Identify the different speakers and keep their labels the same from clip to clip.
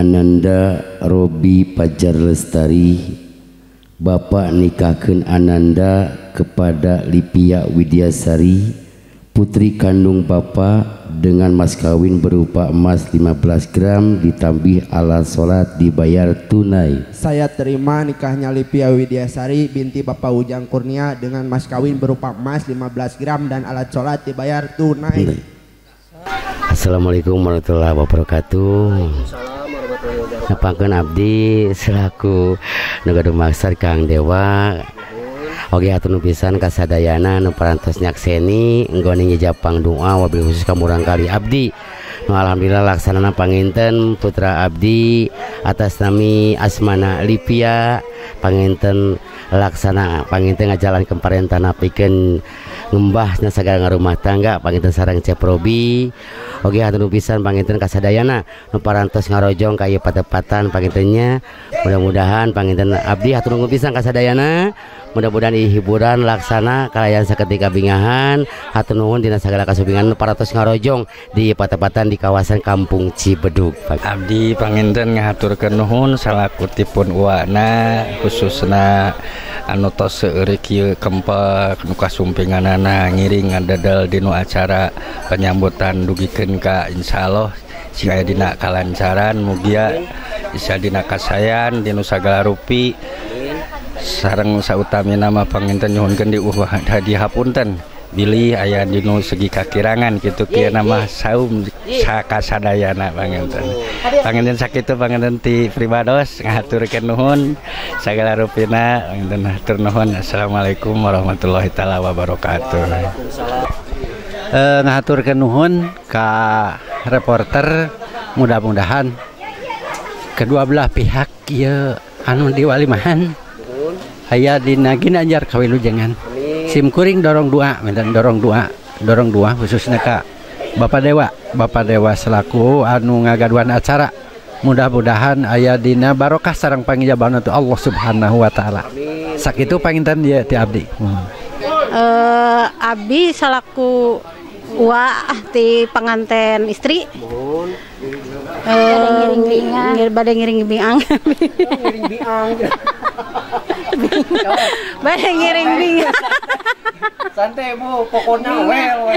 Speaker 1: Ananda Robi Pajar Lestari, Bapak nikahkeun Ananda kepada Lipia Widyasari, putri kandung Bapak, dengan mas kawin berupa emas 15 gram ditambih alat sholat dibayar tunai.
Speaker 2: Saya terima nikahnya Lipia Widyasari binti Bapak Ujang Kurnia dengan mas kawin berupa emas 15 gram dan alat sholat dibayar tunai.
Speaker 1: Assalamualaikum warahmatullahi wabarakatuh. Nepangkeun abdi selaku nu gaduh maksad Kang Dewa. Oke, hatur nuhun pisan ka sadayana nu parantos nyakseni nggone ngijab pangdoa wabil khusus ka murangkali abdi. Nu alhamdulillah laksanana panginten putra abdi atas nami Asmana Lipia panginten laksana panginten ngajalankeun parentana pikeun ngembahna sagala rumah tangga panginten sareng Cep Robi. Oke, hatur nuhun pisan panginten ka sadayana nu parantos ngarojong ka ieu patepatan pangintennya. Mudah-mudahan panginten abdi hatur nuhun pisan ka sadayana. Mudah-mudahan hiburan laksana kalayan saketika bingahan. Hatur nuhun dina sagala kasubingan nu parantos ngarojong di patepatan di kawasan Kampung Cibedug.
Speaker 3: Abdi panginten ngahaturkeun nuhun salaku tipun uwana khususna anu tos seueur kieu kempel nu kasumpinganana ngiring ngadadel dinu acara penyambutan dugikeun ka insyaallah sing aya dina kalancaran mugia isa dina kasayan dinu sagala rupi sareng sautamina mah panginten nyuhunkeun dihapunten bilih aya dinu segi kakirangan kitu kieu mah saum sakasadayana panginten. Panginten sakitu panginten ti pribados ngahaturkeun nuhun sagala rupina panginten hatur nuhun. Assalamualaikum warahmatullahi taala wabarakatuh.
Speaker 4: Ngahaturkeun nuhun ka reporter, mudah-mudahan kedua belah pihak ieu anu diwalimahan aya dina ginanjar kawilujengan. Sim kuring dorong doa, minta dorong doa khususnya ka Bapak Dewa, Bapak Dewa selaku anu ngagaduhan acara. Mudah-mudahan aya dina barokah sareng pangijaban tu Allah Subhanahu wa taala. Sakitu panginten ieu ti abdi.
Speaker 5: Abdi selaku uwa ti penganten istri. Bade ngiring biang.
Speaker 6: Ngiring biang.
Speaker 5: Bade ngiring biang.
Speaker 6: Santai Bu, pokoknya well.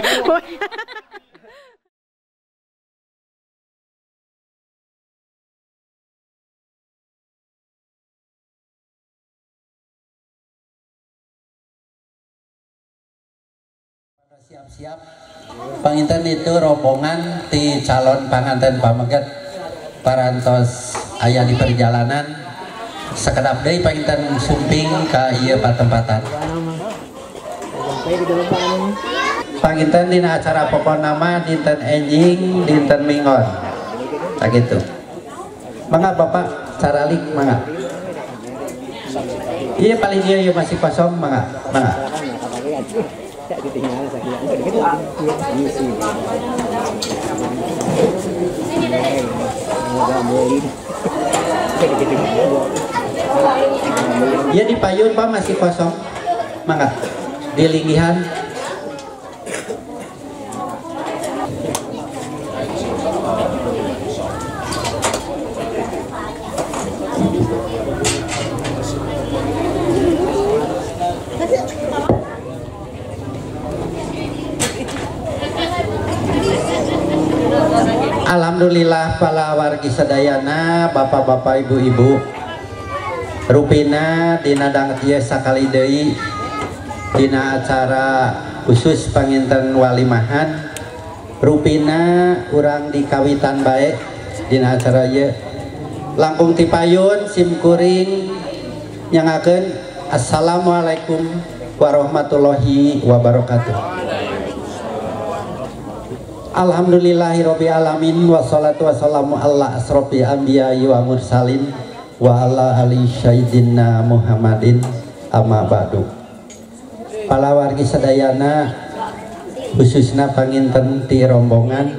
Speaker 4: Siap-siap panginten itu rombongan ti calon panganten pameget parantos aya di perjalanan sekedap deui panginten sumping ka ieu patempatan. Panginten dina acara pokona mah dinten enjing dinten minggon sakitu. Mangga Bapak caralik mangga. Iya paling ieu masih kosong mangga mangga. Ya di payun Pak masih kosong, mangga di linggihan. Alhamdulillah para wargi sadayana, bapak-bapak, ibu-ibu, rupina dina danget ieu sakali deui dina acara khusus panginten walimahan, rupina urang di kawitan bae dina acara ieu langkung ti payun sim kuring nyangakeun assalamualaikum warahmatullahi wabarakatuh. Alhamdulillahirabbil alamin wassalatu wassalamu ala asrofil anbiya'i wa mursalin wa ala ali sayyidina Muhammadin amma ba'du. Para wargi sadayana khususna panginten ti rombongan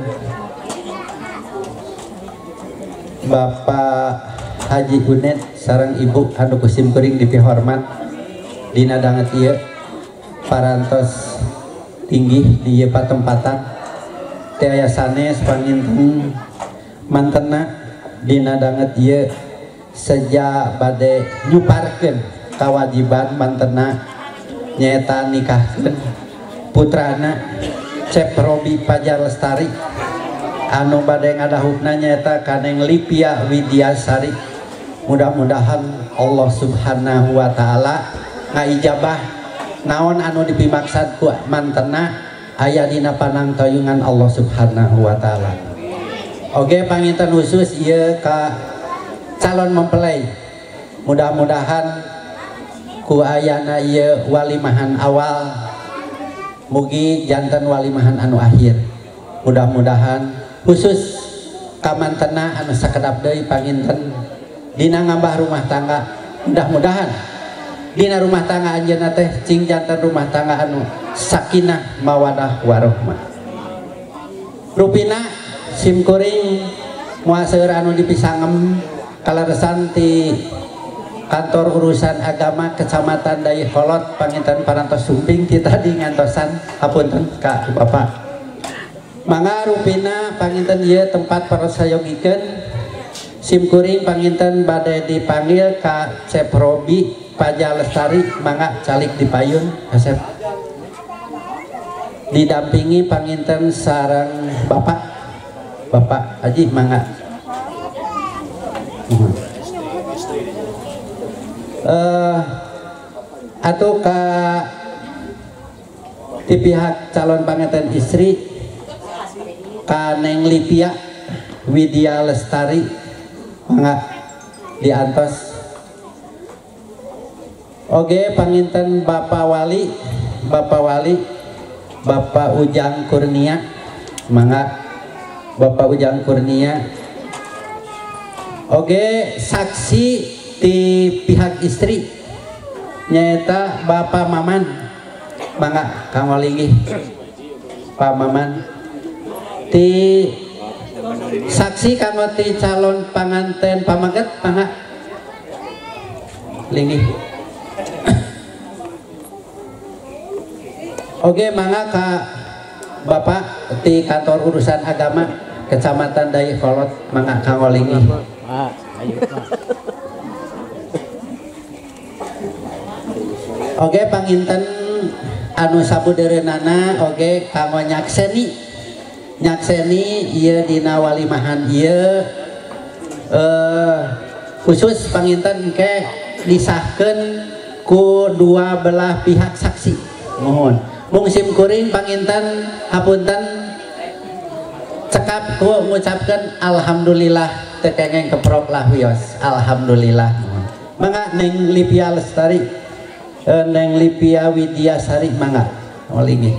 Speaker 4: Bapak Haji Unet sareng Ibu anu ku sim kuring dipihormat dina danget ieu parantos tinggi di ieu patempatan teh aya sanes panginten mantena dina danget ieu seja bade nyuparkeun kawajiban mantena nyaeta nikahkeun putrana Cep Robi Pajar Lestari anu bade ngadahupna nyaeta ka Neng Lipia Widyasari. Mudah-mudahan Allah Subhanahu wa taala ngaijabah naon anu dipimaksad ku mantena aya dina panangtayungan Allah Subhanahu wa taala. Oge panginten khusus ieu ka calon mempelai, mudah-mudahan ku ayana ieu walimahan awal mugi janten walimahan anu akhir. Mudah-mudahan khusus ka mantena anu sakedap deui panginten dina ngambah rumah tangga, mudah-mudahan dina rumah tangga anjeunna teh cing janten rumah tangga anu sakinah mawadah warohmah. Rupina simkuring moal seueur anu dipisangem kaleresan ti kantor urusan agama Kecamatan Dayeuhkolot panginten parantos sumping ti tadi ngantosan hapunten ka Bapak. Mangga rupina panginten ieu tempat parasayogikeun simkuring panginten bade dipanggil ka Cep Robi Pajar Lestari, mangga calik di payun Asep didampingi panginten sareng Bapak Bapak Haji mangga. Atau ka di pihak calon panganten istri ka Neng Lipia Widya Lestari mangga diantos. Oge panginten Bapak Wali, Bapak Wali Bapak Ujang Kurnia mangga Bapak Ujang Kurnia. Oge saksi di pihak istri nyaeta Bapak Maman mangga kang walinggih Pak Maman. Di saksi kanggo ti calon panganten pamaget mangga linggih. Oge mangga ka Bapak di kantor urusan agama Kecamatan Dayeuhkolot mangga kanggo linggih. Oge panginten anu sabudeureunana oge kanggo nyakseni nyakseni ieu dina walimahan ieu khusus panginten engke disahkeun ku dua belah pihak saksi. Mohon mung simkuring panginten hapunten cekap ku ngucapkeun alhamdulillah teu kengeng keprok lah wios alhamdulillah. Mangga Neng Lipia Lestari, Neng Lipia Widyasari mangga walinggih.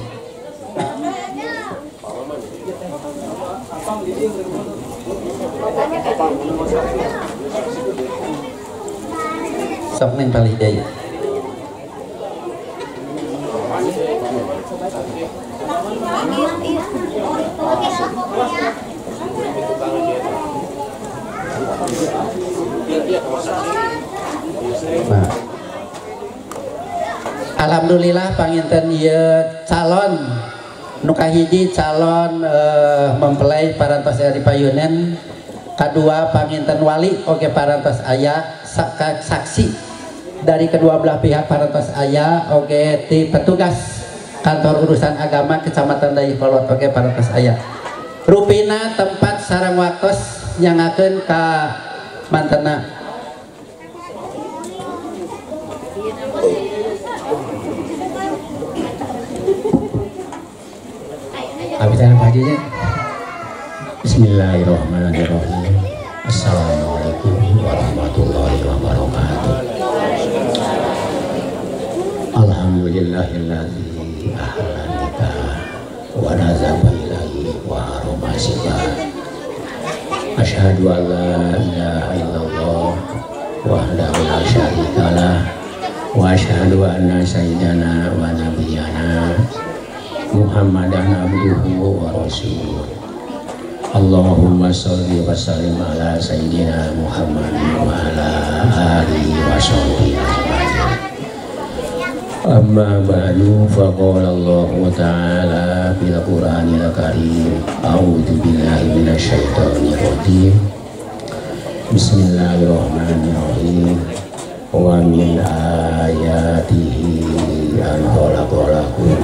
Speaker 4: Sok Neng palih daya. Nah. Alhamdulillah panginten ieu calon nu kahiji calon mempelai parantos aya di payunen, kadua panginten wali oge parantos aya saksi dari kedua belah pihak parantos aya oge ti petugas kantor urusan agama Kecamatan Dayeuhkolot oge parantos aya. Rupina tempat sareng waktos nyangakeun ka mantena.
Speaker 7: Bismillahirrahmanirrahim. Assalamualaikum warahmatullahi wabarakatuh. Alhamdulillahilladzi ahlan nikah wa nazaba ilaihi wa haruma sibah. Asyhadu an la ilaha illallah wahdahu la syarikalah wa asyhadu anna sayyidana wa nabiyyana Muhammadan abduhu wa rasuluh. Allahumma sholli wa sallim ala sayyidina Muhammad wa ala alihi wa sahbihi ajma'in. Amma ba'du, faqala Allahu ta'ala fil Qur'anil Karim, a'udzu billahi minasyaitonir rajim. Bismillahirrahmanirrahim. Wa min ayatihi an khalaqalakum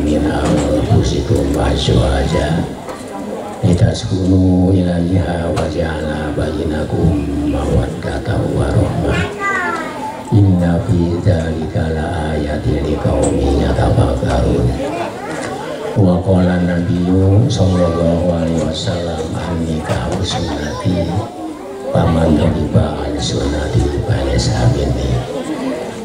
Speaker 7: min anfusikum azwaja litaskunu ilaiha wa ja'ala bainakum mawaddatan wa rahmah. Inna fi dzalika laayatin liqaumin yatafakkarun. Wa qala nabiyyu sallallahu alaihi wasallam an-nikahu sunnati faman raghiba an sunnati falaysa minni.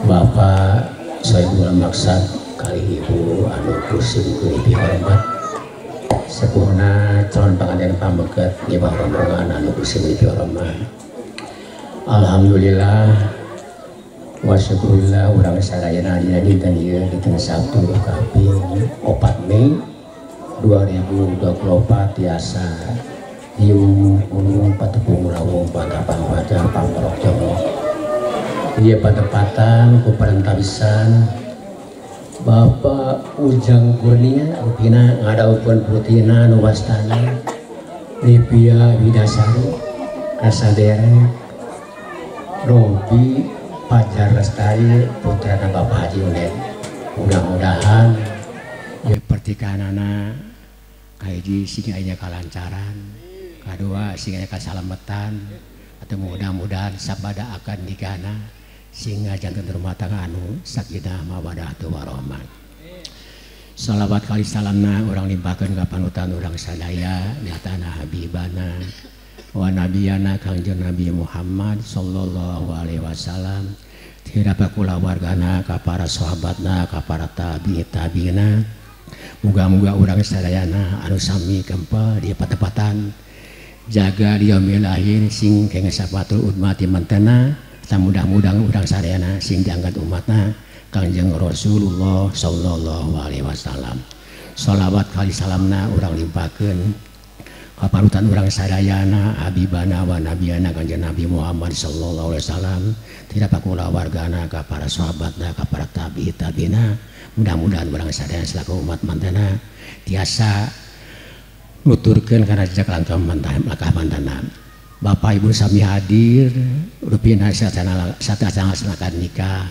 Speaker 7: Bapak Sohibul Maksad kali ibu anu kusim dihormat sepuhna calon panganten pameget di bawah rombongan anu kusim dihormat. Alhamdulillah wa syukurillah urang sadayana dina dinten ieu dinten Sabtu kaping 4 Mei 2024 tiasa hiu gunung patepung rawung patapan wajah pamrok jono. Ieu patepatan ku parantawisan Bapak Ujang Kurnia rupina ngadaukeun putrina nu wastana Lipia Widasari kasadere Robi Fajar Lestari putrana Bapak Haji Unen. Mudah-mudahan ya pertikahanana kahiji sing aya kalancaran, kadua sing aya kasalametan, atau mudah-mudahan sabada akan nikahna sing janten rumah tangga anu sakinah mawaddah warahmah. Salawat kali salamna urang limpahkeun ka panutan urang sadaya nyatana habibana wa nabiyana Kangjeng Nabi Muhammad sallallahu alaihi wasallam tirapa kulawargana ka para sahabatna ka para tabi'in tabi'ina. Muga-muga urang sadayana anu sami kempel di patepatan jaga di yaumil akhir sing kenging sapatul ummati mantena, mudah-mudahan urang sadayana sing diangkat umatna Kangjeng Rasulullah sallallahu alaihi wasallam. Salawat kali salamna urang limpahkeun kapanutan urang sadayana habibana wa nabiyana Kangjeng Nabi Muhammad sallallahu alaihi wasallam tidak kulawargana ka para sahabatna ka para tabi'in tabi'ina. Mudah-mudahan urang sadayana selaku umat mantena tiasa nuturkeun kana jejak langkah mantena. Bapak Ibu sami hadir rupina satacana laksanakan nikah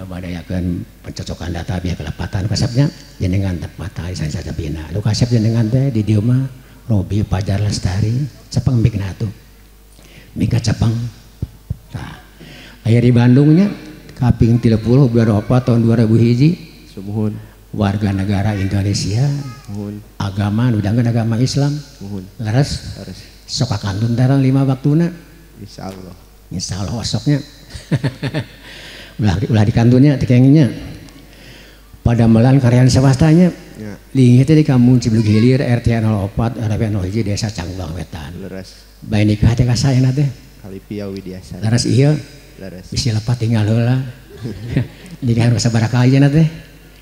Speaker 7: badayakeun pencocokan data biar kelepatan kasepnya jenengan tepat saja bina. Nu kasep jenengan teh di dieu mah Robi Fajar Lestari cepeng mikna atuh mika cepeng. Tah aya di Bandungnya kaping 30 bulan 4 tahun 2001.
Speaker 2: Sumuhun.
Speaker 7: Warga negara Indonesia.
Speaker 2: Muhun.
Speaker 7: Agama nu dianggeun agama Islam.
Speaker 2: Muhun.
Speaker 7: Leres.
Speaker 2: Leres.
Speaker 7: Sok kakantun tarang 5 waktuna.
Speaker 2: Insyaallah.
Speaker 7: Insyaallah osoknya. Ulah dikantunnya tikengnya. Padamelan karyan swastanya.
Speaker 2: Ya.
Speaker 7: Linggih teh di kampung Ciblug Hilir RT 04 RW 01 Desa Cangguang Wetan.
Speaker 2: Leres.
Speaker 7: Bae nikah teh ka saena teh?
Speaker 2: Kalipia Widyasari.
Speaker 7: Leres ieu.
Speaker 2: Leres.
Speaker 7: Bisi lepat tinggal heula. Nikah nu sabaraha kali cenah teh?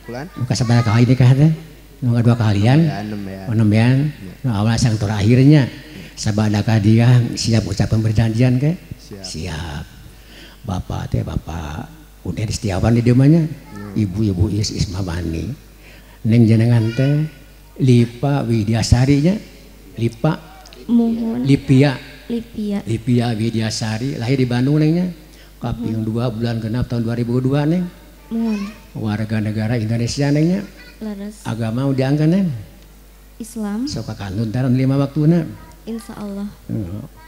Speaker 2: Kulan?
Speaker 7: Nu sabaraha kali nikah teh? Nu dua kalian.
Speaker 2: Ya, 6 ya.
Speaker 7: 6 ya. Nu awal sang terakhirnya. Sabada ka dia siap ucapan perjanjian ke?
Speaker 2: Siap.
Speaker 7: Siap. Bapak teh Bapak Unen Setiawan di dieu mah nya. Ibu-ibu Is Ismawani. Neng jenengan teh Lipa Widyasari nya. Lipa
Speaker 8: Muhun.
Speaker 7: Lipia.
Speaker 8: Lipia.
Speaker 7: Lipia Widyasari lahir di Bandung nengnya. Kaping 2 bulan genap tahun 2002 neng.
Speaker 8: Muhun.
Speaker 7: Warga negara Indonesia nengnya.
Speaker 8: Leres.
Speaker 7: Agama udah angkat neng.
Speaker 8: Islam.
Speaker 7: Sok kakantun taran 5 waktuna.
Speaker 8: Insyaallah.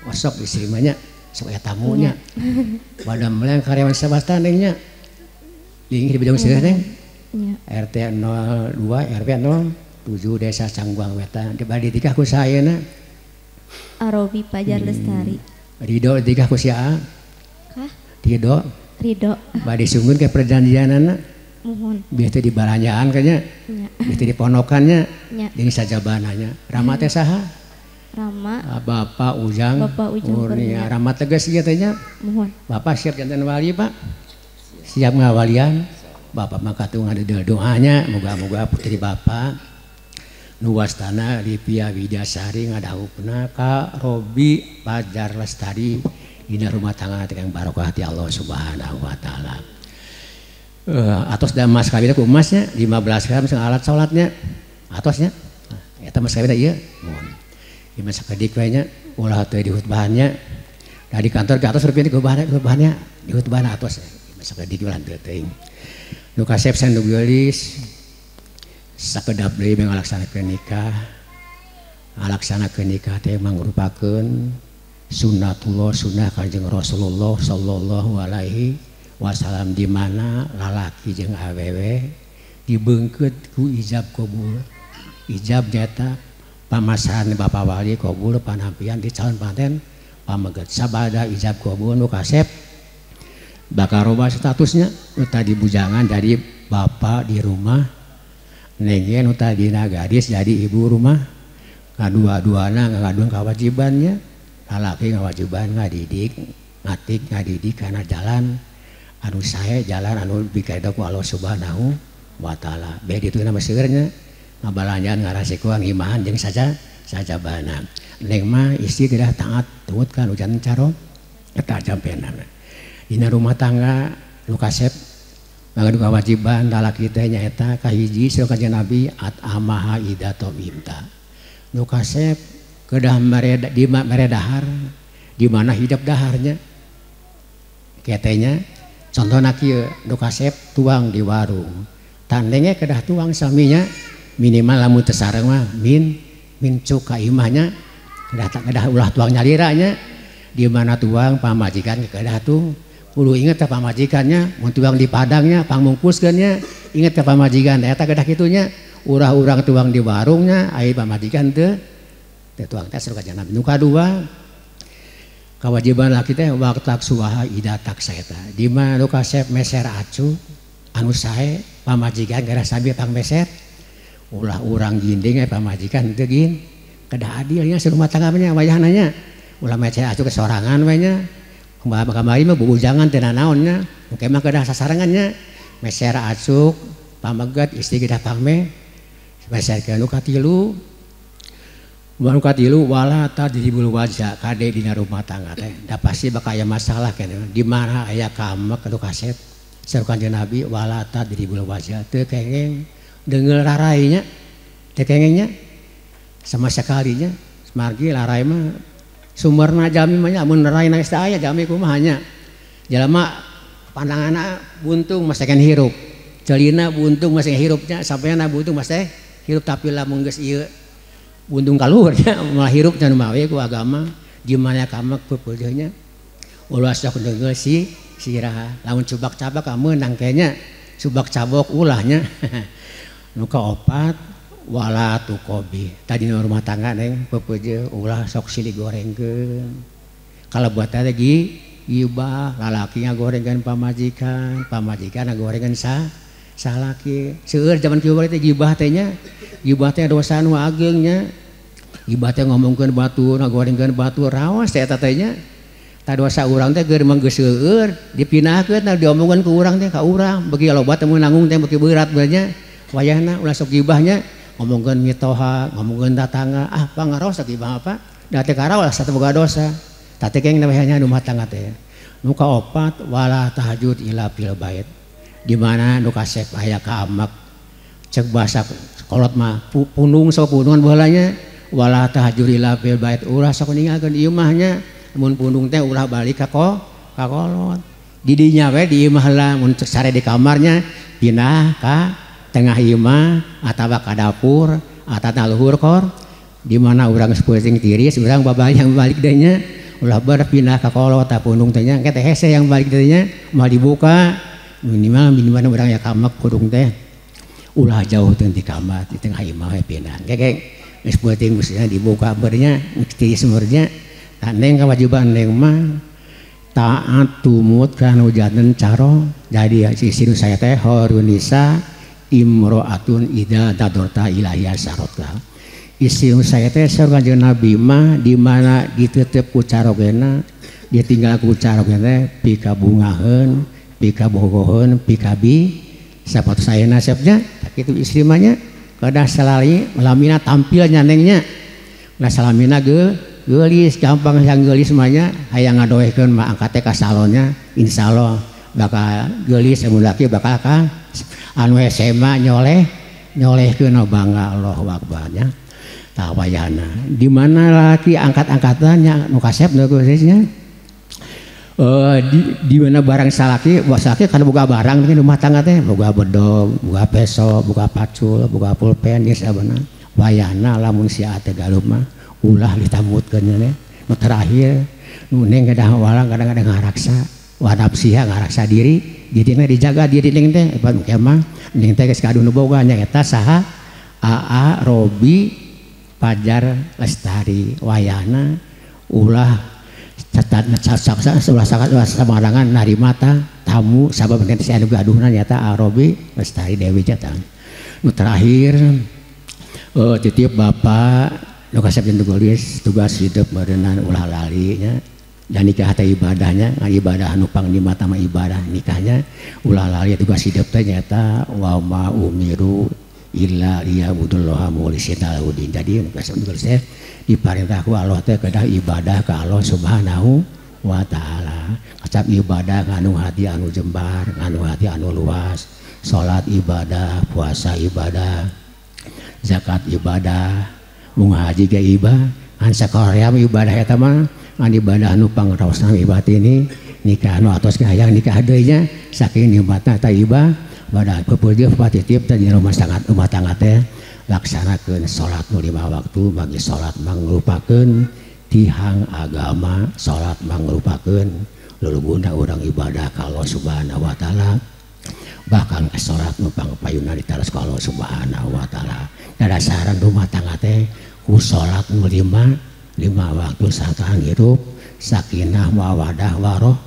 Speaker 7: Osok istri mah nya, sok aya tamunya. Padamelan karyawan swasta nengnya. Linggih di Bejong Seueuh neng.
Speaker 8: Ya.
Speaker 7: RT 02 RW 07 Desa Cangguang Wetan. Di bade tikah ku saena?
Speaker 8: Arobi Fajar Lestari.
Speaker 7: Ridho tikah ku sia?
Speaker 8: Kah?
Speaker 7: Ridho.
Speaker 8: Ridho.
Speaker 7: Bade sungguh ke perjanjianana.
Speaker 8: Muhun.
Speaker 7: Biasa di balanjaan kayaknya.
Speaker 8: Ya.
Speaker 7: Biasa di ponokannya.
Speaker 8: Ya.
Speaker 7: Jeung sajabananya. Rama teh saha?
Speaker 8: Rama.
Speaker 7: Bapak Ujang.
Speaker 8: Bapak Ujang
Speaker 7: Kurnia. Rama tegas ieu teh nya.
Speaker 8: Muhun.
Speaker 7: Bapak siap janten wali, Pak? Siap ngawalian. Bapak maka tuh ngadedel doanya, moga-moga putri Bapak nu wastana Lipia Widyasari ngadahupna ka Robi Fajar Lestari dina rumah tangga teh kang barokah ti Allah Subhanahu wa taala. Atos da mas kawinna ku emasnya 15 gram sareng alat salatnya. Atosnya. Eta mas kawinna ieu. Mun. Ieu mah sakedik we nya ulah teu dihutbahannya. Da di kantor ke atas rupina kubahnya dihutbahna atos sakedik lah teu teuing. Nu kasep sandu geulis sakedap deui ngalaksanakeun nikah. Ngalaksanakeun nikah teh mangrupakeun sunnatullah sunnah Kanjeng Rasulullah sallallahu alaihi wasallam di mana lalaki jeung awewe dibeungkeut ku ijab kabul. Ijab nyata pamasahan bapak wali kabul panampian di calon panten pameget sabada ijab kabul nu kasep bakal robah statusnya nu tadi bujangan jadi bapak di rumah, nengnya nu tadina gadis jadi ibu rumah. Kadua-duana ngaduan kewajibannya, lalaki kewajiban ngadidik, ngatik ngadidik karena jalan anu sae jalan anu dikaida ku Allah Subhanahu wa taala. Beh ditu nama seueurnya ngabalanjaan ngarasikuan ngimahan jeung saja sajabana. Neng mah istri tidak taat tumut kan ujan caro eta jampenana. Dina rumah tangga nu kasep ngagaduh kewajiban lalaki teh nyaeta kahiji saur Kanjeng Nabi at amaha ida tomimta. Nu kasep kedah mere dahar di mana hidup daharnya. Ketenya contohna kieu nu kasep tuang di warung. Tandengnya kedah tuang saminya minimal lamun teu sareng mah min cuk ka imahnya kedah ulah tuang nyaliranya di mana tuang pamajikan kedah tuh kudu inget ka pamajikannya mun tuang di padangnya pangmungkuskeun nya inget ka pamajikan eta kedah kitunya urah-urang tuang di warungnya ai pamajikan teu tuang teh saur Kanjeng Nabi. Nu kadua kewajiban laki teh waktu suwaha ida taksaeta di mana nu kasep meser acu anu sae pamajikan gara sabi pangmeser ulah urang ginding ai pamajikan teu gin kedah adilnya serumah tangga nya wayahna nya ulah meser acu kesorangan we nya kamari mah bubujangan teu nanaon nya engke mah kedah sasarengan nya meser acuk pameget istri kedah pangme meserkeun nu katilu nu katilu wala tadribul wajha kade dina rumah tangga teh da pasti bakal aya masalah keneh di mana aya kamek anu kasep saur Kanjeng Nabi wala tadribul wajha teu kengeng deungeul rarainya teu kengengnya sama sekalinya margi larai mah sumberna jalmi mah nya amun rai nangis teh aya jalmi kumaha nya jalma pandanganna buntung masih kan hirup celina buntung masih hirupnya sampaiana buntung masih hirup tapi lamun geus ieu buntung kaluhur nya malah hirup nya nu mawe ku agama di mana kamek peupeuleuh nya ulah sok deungeul si sirah lamun cubak cabak meunang kayaknya subak cabok ulahnya nu kaopat wala tukobi tadi rumah tangga neng pepeje ulah sok silih gorengkeun kalau buat lagi gibah lalaki ngagorengkeun pamajikan pamajikan ngagorengkeun salaki seueur zaman kieu teh gibah teh nya gibah teh dosa nu ageung nya gibah teh ngomongkeun batur ngagorengkeun batur raos teh eta teh nya tah dosa urang teh keur mah geus seueur dipindahkeun nah diomongkeun ku urang teh ka urang beuki loba teh nanggung teh beuki berat nya wayahna ulah sok gibahnya ngomongkeun mitoha, ngomongkeun tatangga, ah pangaros gibah apa? Da teh karaos satu boga dosa. Tah teh keng namanya rumah tangga teh. Nu kaopat wala tahajud ila fil bait. Di mana nu kasep aya ka amek cek bahasa kolot mah punung sok punungan baheula nya wala tahajud ila fil bait ulah sok ninggalkeun imah nya mun punung teh ulah balik ka kolot. Di dinya we di imah lah mun sare di kamarnya pindah ka tengah imah atawa ka dapur atawa luhur kor di mana urang sepeuting tiris urang babayang balik deui nya ulah berpindah ka kolot ta punung teh nya engke teh hese yang balik deui nya moal dibuka minimal minimal urang ya kamek kudung teh ulah jauh teh di kamar di tengah imah we pindah engke geus peuting geus dibuka bernya tiris murnya tah neng kewajiban neng mah taat tumut kana ujanan caro jadi sisi saya teh horunisa imro'atun ida dadorta ilahiyah sarotka istri saya teh saur Kanjeng Nabi mah di mana ditetep ku carogena ditinggal ku carogena pika bungaheun pika bogoheun pika bi sapat saya nasibnya tak itu istri mah nya kedah salali lamina tampil nyanengnya nah salamina geulis gampang yang geulis mah nya hayang ngadoehkeun mah angkat teh ka salonnya insyaallah bakal geulis mun laki bakal ka anu SMA nyolehkeun bangga Allahu Akbar nya tah wayahna di mana laki angkat-angkatannya nu kasep nu khususnya Di mana barang salaki, salaki kan boga barang di rumah tangga teh, boga bedog, boga peso, boga pacul, boga pulpen geus sabana. Wayahna lamun si aa teh galuh mah ulah ditambutkeun nya. Nu terakhir nu neng kedah walang kadang-kadang ngaraksa, wanapsiha ngaraksa diri, dirina dijaga diri neng teh, pan mah neng teh geus kadu nu boga nya eta saha Aa Robi Fajar Lestari. Wayahna ulah samarangan narima tamu sabab si anu gaduhna nyata Robi Lestari Dewi jatang. Nu terakhir titip bapak nu kasep jeung tulis tugas hidup meureunan ulah lali nya dan nikah teh ibadahnya ngan ibadah nu pangdimata mah ibadah nikahnya ulah lali tugas hidup teh nyata wa ma umiru illa liya'budullaha mukhlishina lahudin. Jadi nu kasep tulis teh diparintah ku Allah teh kedah ibadah ka Allah Subhanahu wa taala. Kacap ibadah nganu hati anu jembar, nganu hati anu luas. Salat ibadah, puasa ibadah, zakat ibadah, mung haji ge ibadah, ngan sakorea ibadah eta mah ngan ibadah anu pangraosna ibadah ini nikah anu atos hayang nikah deui nya saking nikmatna eta ibadah. Peupeujeuh patitip teh di rumah tangga teh laksanakeun salat nu 5 waktu bagi salat mangrupakeun tihang agama, salat mangrupakeun luluguna urang ibadah ka Allah Subhanahu wa taala, bahkan ke salat nu pangpayuna ditaros ka Allah Subhanahu wa taala. Dadasaran rumah tangga teh ku salat nu 5 waktu sareng hirup sakinah mawadah waroh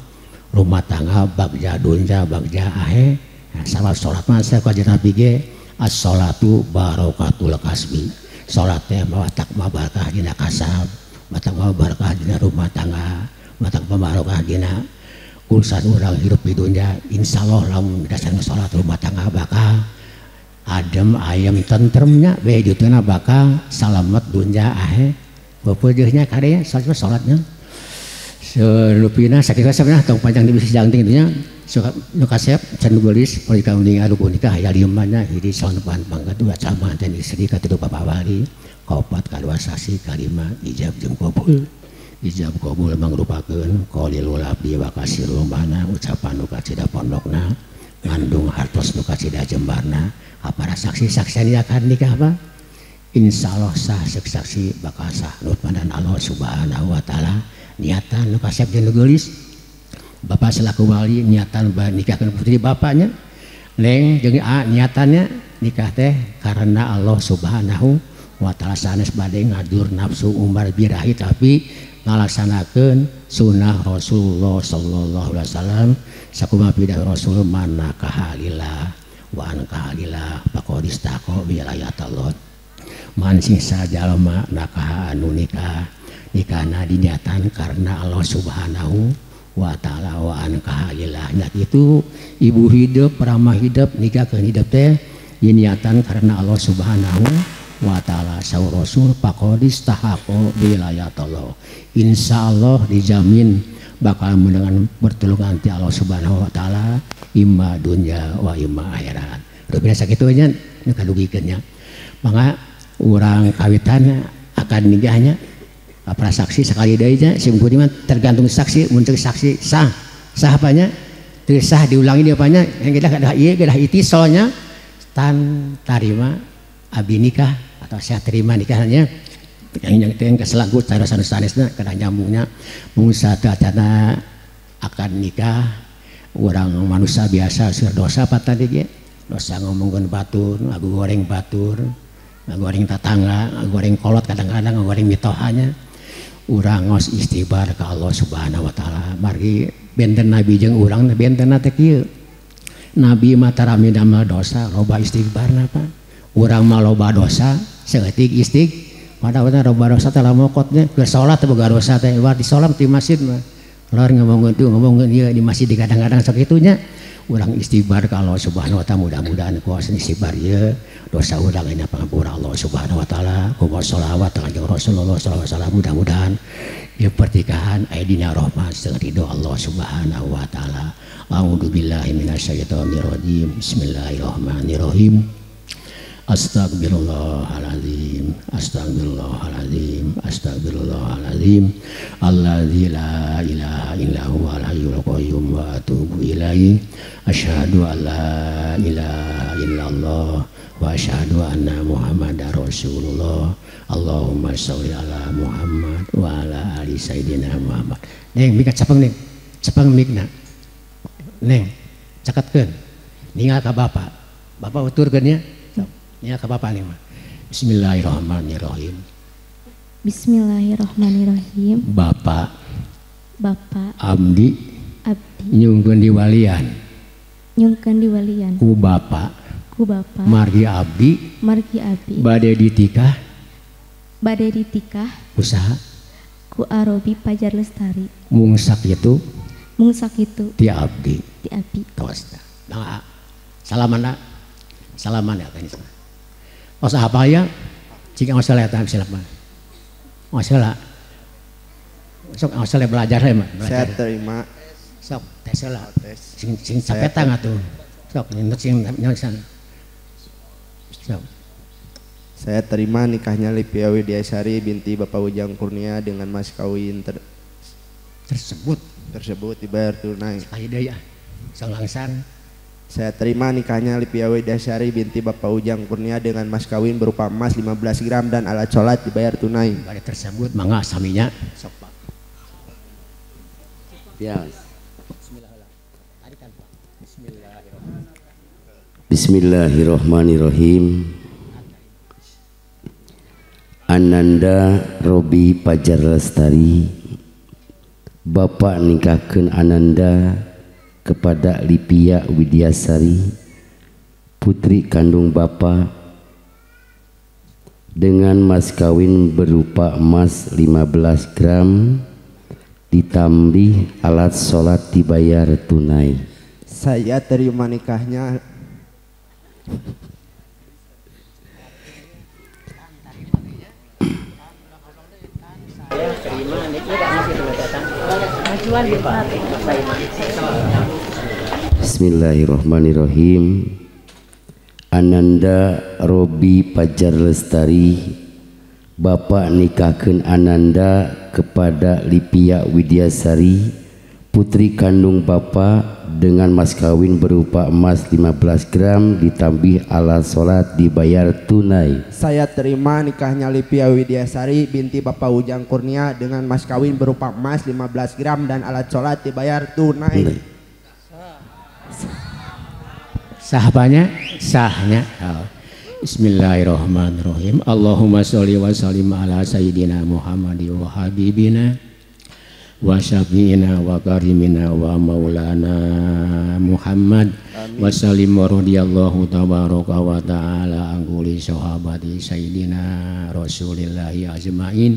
Speaker 7: rumah tangga bagja dunya bagja ahe. Nah, salat salat mah sae Nabi ge as-sholatu barokatul kasbi. Salat teh matak mah barokah dina kasab, matak mah barokah dina rumah tangga, matak mah barokah dina urusan urang hidup di dunia. Insyaallah lamun dasar salat rumah tangga bakal adem ayem tentremnya we dituna bakal salamet dunya ahe. Peupeujeuhnya kade salat salatnya. Selupina sakira sabna tong panjang di bisi jangting itunya. Suka nu kasep can geulis perika uning anu nikah aya limana hiji saon pangkat dua sama dan istri katilu bapak wali kaopat kadua sasi kalima ijab jeung qabul. Ijab qabul mangrupakeun qalilul abdi wa kasirul mana ucapan nu kacida pondokna ngandung hartos nu kacida jembarna para saksi-saksian akan nikah apa insyaallah sah saksi bakal sah nu pandan Allah Subhanahu wa taala. Niatan nu kasep jeung nu geulis bapak selaku wali niatan nikahkan putri bapaknya neng jeung a niatannya nikah teh karena Allah Subhanahu wa taala sanes bade ngadur nafsu umar birahi tapi ngalaksanakeun sunnah Rasulullah sallallahu alaihi wasallam sakumaha pidah Rasul manakaha lillah wa ankaha lillah faqad istaqo wilayatallah. Man sing sajalma nakaha anu nikah nikahna diniatan karena Allah Subhanahu wa ta'ala wa ankaha lillah. Nah itu ibu hidup ramah hidup nikah ke hidup teh diniatan karena Allah Subhanahu wa ta'ala. Saur Rasul faqadis tahaqo wilayatullah. Insyaallah dijamin bakal mendengar pertolongan ti Allah Subhanahu wa taala imma dunya wa imma akhirat. Rupina sakitu nya nu kadugikeun nya. Mangga urang kawitan akan nikahnya para saksi sekali deui nya simkuring mah tergantung saksi mun saksi sah sah apanya teu sah diulangi dia apanya yang kita kedah ieu kedah itisolnya tan tarima abi nikah atau saya terima nikahnya yang yang keselanggut cara sanes-sanesna kedah nyambungnya mung satacana akan nikah urang manusia biasa seur dosa apa tadi ge dosa ngomongkeun batur ngagoreng batur ngagoreng tatangga ngagoreng kolot kadang-kadang ngagoreng mitohanya urang ngos istighfar ka Allah Subhanahu wa taala. Margi benten nabi jeung urang bentenna teh kieu. Nabi mah tarami damel dosa loba istighfarna Pak. Urang mah loba dosa saeutik istig padahal loba dosa teh lamokotnya keur salat teh boga dosa teh war di salat di masjid mah. Lor ngomongkeun tuh ngomongkeun ieu di masjid kadang-kadang sok kitu nya. Urang istighfar ka Allah Subhanahu wa taala mudah-mudahan kuasa istighfar ieu dosa urang nya pangampura Allah Subhanahu wa taala kumaha sholawat ka Kanjeng Rasulullah sallallahu alaihi wasallam mudah-mudahan ieu pernikahan aya dina rahmat sareng ridho Allah Subhanahu wa taala. A'udzubillahi minasyaitonirrajim. Bismillahirrahmanirrahim. Astagfirullahaladzim, astagfirullahaladzim, astagfirullahaladzim. Alladzi la ilaha illa huwal hayyul qayyum wa atubu ilaihi. Asyhadu an la ilaha illallah wa asyhadu anna Muhammadar Rasulullah. Allahumma sholli ala Muhammad wa ala ali sayyidina Muhammad. Neng, mika cepeng neng, cepeng mikna. Neng, caketkeun. Ningal ka bapak. Bapak uturkeun nya. Ningal ka bapak nih mah. Bismillahirrahmanirrahim.
Speaker 8: Bismillahirrahmanirrahim.
Speaker 7: Bapak.
Speaker 8: Bapak.
Speaker 7: Abdi.
Speaker 8: Abdi.
Speaker 7: Nyungkeun diwalian.
Speaker 8: Nyungkeun diwalian.
Speaker 7: Ku bapak.
Speaker 8: Ku bapak.
Speaker 7: Margi abdi.
Speaker 8: Margi abdi.
Speaker 7: Bade ditikah.
Speaker 8: Bade ditikah.
Speaker 7: Usaha.
Speaker 8: Ku Arobi Pajar Lestari.
Speaker 7: Mung sakitu.
Speaker 8: Mung sakitu.
Speaker 7: Ti abdi.
Speaker 8: Ti abdi.
Speaker 7: Tos. Nah, salaman salaman ya tadi. Os apa ya? Jika osel ya silap mah. Osel lah. Sok osel belajar ya mah.
Speaker 2: Saya terima.
Speaker 7: Sok tes lah. Sing sing sapetang atuh. Sok sing sana. Sok.
Speaker 2: Saya terima nikahnya Lipia Widyasari binti Bapak Ujang Kurnia dengan mas kawin tersebut dibayar tunai.
Speaker 7: Sekali deui ya. Salangsang.
Speaker 2: Saya terima nikahnya Lipia Widyasari binti Bapak Ujang Kurnia dengan mas kawin berupa emas 15 gram dan alat sholat dibayar tunai.
Speaker 7: Bade tersebut mangga saminya. Sok Pak.
Speaker 1: Ya. Bismillahirrahmanirrahim. Ananda Robi Pajar Lestari, bapak nikahkeun Ananda kepada Lipia Widyasari, putri kandung bapak, dengan mas kawin berupa emas 15 gram ditambih alat sholat dibayar tunai.
Speaker 2: Saya terima nikahnya.
Speaker 1: Bismillahirrahmanirrahim. Ananda Robi Pajar Lestari, bapak nikahkeun Ananda kepada Lipia Widyasari, putri kandung bapak, dengan mas kawin berupa emas 15 gram ditambih alat sholat dibayar tunai.
Speaker 2: Saya terima nikahnya Lipia Widyasari binti Bapak Ujang Kurnia dengan mas kawin berupa emas 15 gram dan alat sholat dibayar tunai.
Speaker 7: Sahapanya? Sahnya. Oh. Bismillahirrahmanirrahim. Allahumma sholli wa sallim ala sayyidina Muhammad wa habibina wa syafi'ina wa karimina wa maulana Muhammad. Amin. Wa sallim wa radhiyallahu tabaraka wa ta'ala an kulli sahabati sayyidina Rasulillahi ajmain.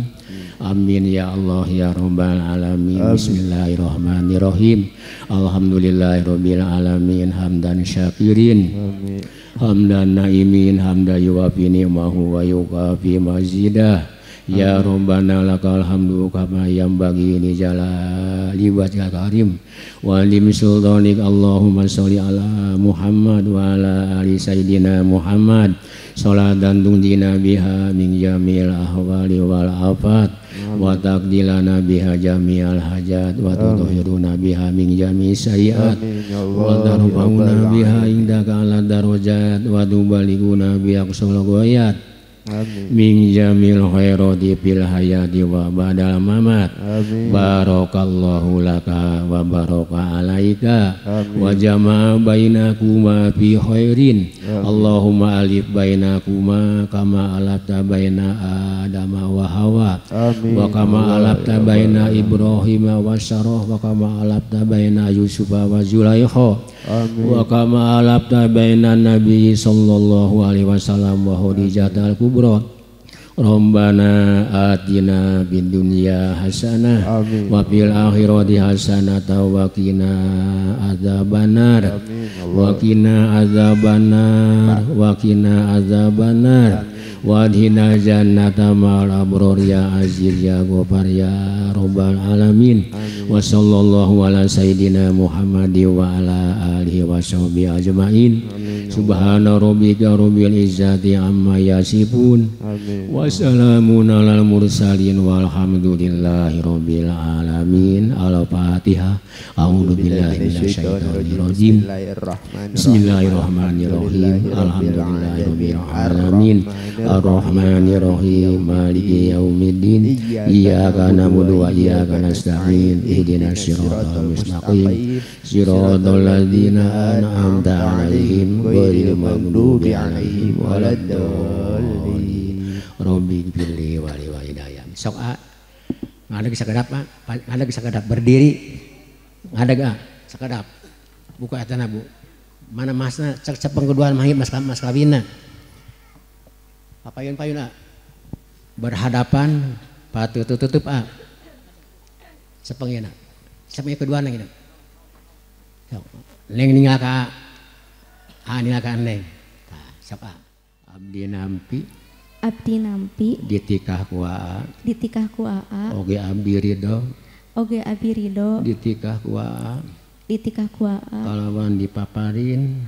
Speaker 7: Amin ya Allah ya rabbal alamin. Amin. Bismillahirrahmanirrahim. Alhamdulillahirabbil alamin hamdan syakirin. Amin. Hamdan naimin hamdan yuwafi ni'mahu wa yukafi mazidah. Ya Rabbana lakal hamdu kama yanbaghi li jalali wajhikal karim wa li sultanik. Allahumma sholli ala Muhammad wa ala ali sayyidina Muhammad sholatan tunjina biha min jamil ahwali wal afat wa taqdilana biha jami'al hajat wa tutahhiruna biha min jami' sayyiat wa tarfa'una biha indaka ala darajat wa tubalighuna bi aqsal ghayat min jamil khairati fil hayati wa ba'dal mamat. Barakallahu laka wa baraka alaika wa jama'a bainakuma fi khairin. Allahumma alif bainakuma kama alafta baina Adama wa Hawa wa kama alafta baina Ibrahim wa Sarah wa kama alafta baina Yusuf wa Zulaikha wa kama alafta baina Nabi sallallahu alaihi wasallam wa Khadijatul Kubra. Rabbana atina fid dunya hasanah wa fil akhirati hasanah wa qina adzabannar wa qina adzabannar wa qina adzabannar wa adkhilna jannata ma'al abrar ya aziz ya ghafar ya rabbal alamin. Wa sallallahu ala sayyidina Muhammad wa ala alihi wa sahbihi ajmain. Subhana rabbika rabbil izzati amma yasifun. Wassalamun alal mursalin walhamdulillahi rabbil alamin. Al-Fatihah. A'udzu billahi minasyaitonir rajim. Bismillahirrahmanirrahim. Alhamdulillahi rabbil alamin. Arrahmanirrahim. Maliki yaumiddin. Iyyaka na'budu wa iyyaka nasta'in. Ihdinas siratal mustaqim. Siratal ladzina an'amta 'alaihim ghairil maghdubi 'alaihim waladdallin. Rabbighfirli wa liwalidayya. Sok a ngadeg sakedap, ngadeg sakedap berdiri. Ngadeg a sakedap. Buka etana Bu. Mana masna cek cepeng kedua mah mas mas kawinna. Papayun-payun a. Berhadapan patuh tutup a. Cepeng yeuna. Cepeng kedua na gitu. Sok neng ninggal ka a ninggal ka neng. Tah sok a. Abdi nampi.
Speaker 8: Abdi nampi
Speaker 7: ditikah ku aa.
Speaker 8: Ditikah ku aa.
Speaker 7: Oge abdi ridho.
Speaker 8: Oge abdi ridho.
Speaker 7: Ditikah ku aa.
Speaker 8: Ditikah ku aa.
Speaker 7: Kalawan dipaparin.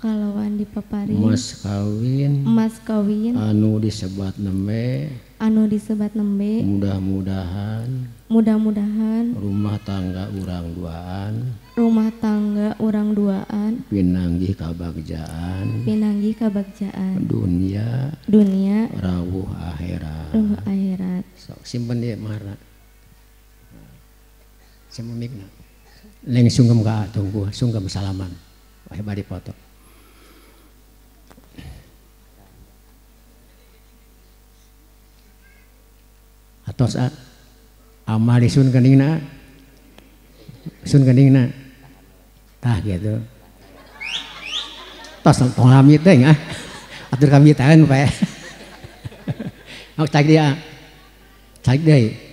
Speaker 8: Kalawan dipaparin.
Speaker 7: Mas kawin.
Speaker 8: Mas kawin.
Speaker 7: Anu disebat nembe.
Speaker 8: Anu disebat nembe.
Speaker 7: Mudah-mudahan.
Speaker 8: Mudah-mudahan.
Speaker 7: Rumah tangga urang duaan.
Speaker 8: Rumah tangga urang duaan.
Speaker 7: Pinanggih kabagjaan.
Speaker 8: Pinanggih kabagjaan.
Speaker 7: Dunia.
Speaker 8: Dunia.
Speaker 7: Rawuh akhirat.
Speaker 8: Rawuh akhirat.
Speaker 7: Sok simpen ieu maharna. Simpen mikna. Neng sungkem ka tunggu sungkem salaman. Wah bari foto. Atos a amali sun keningna. Sun keningna. Tah gitu. Tos tong lami teh ah. Atur kami tahan pak. Aku cek dia. Cek deui.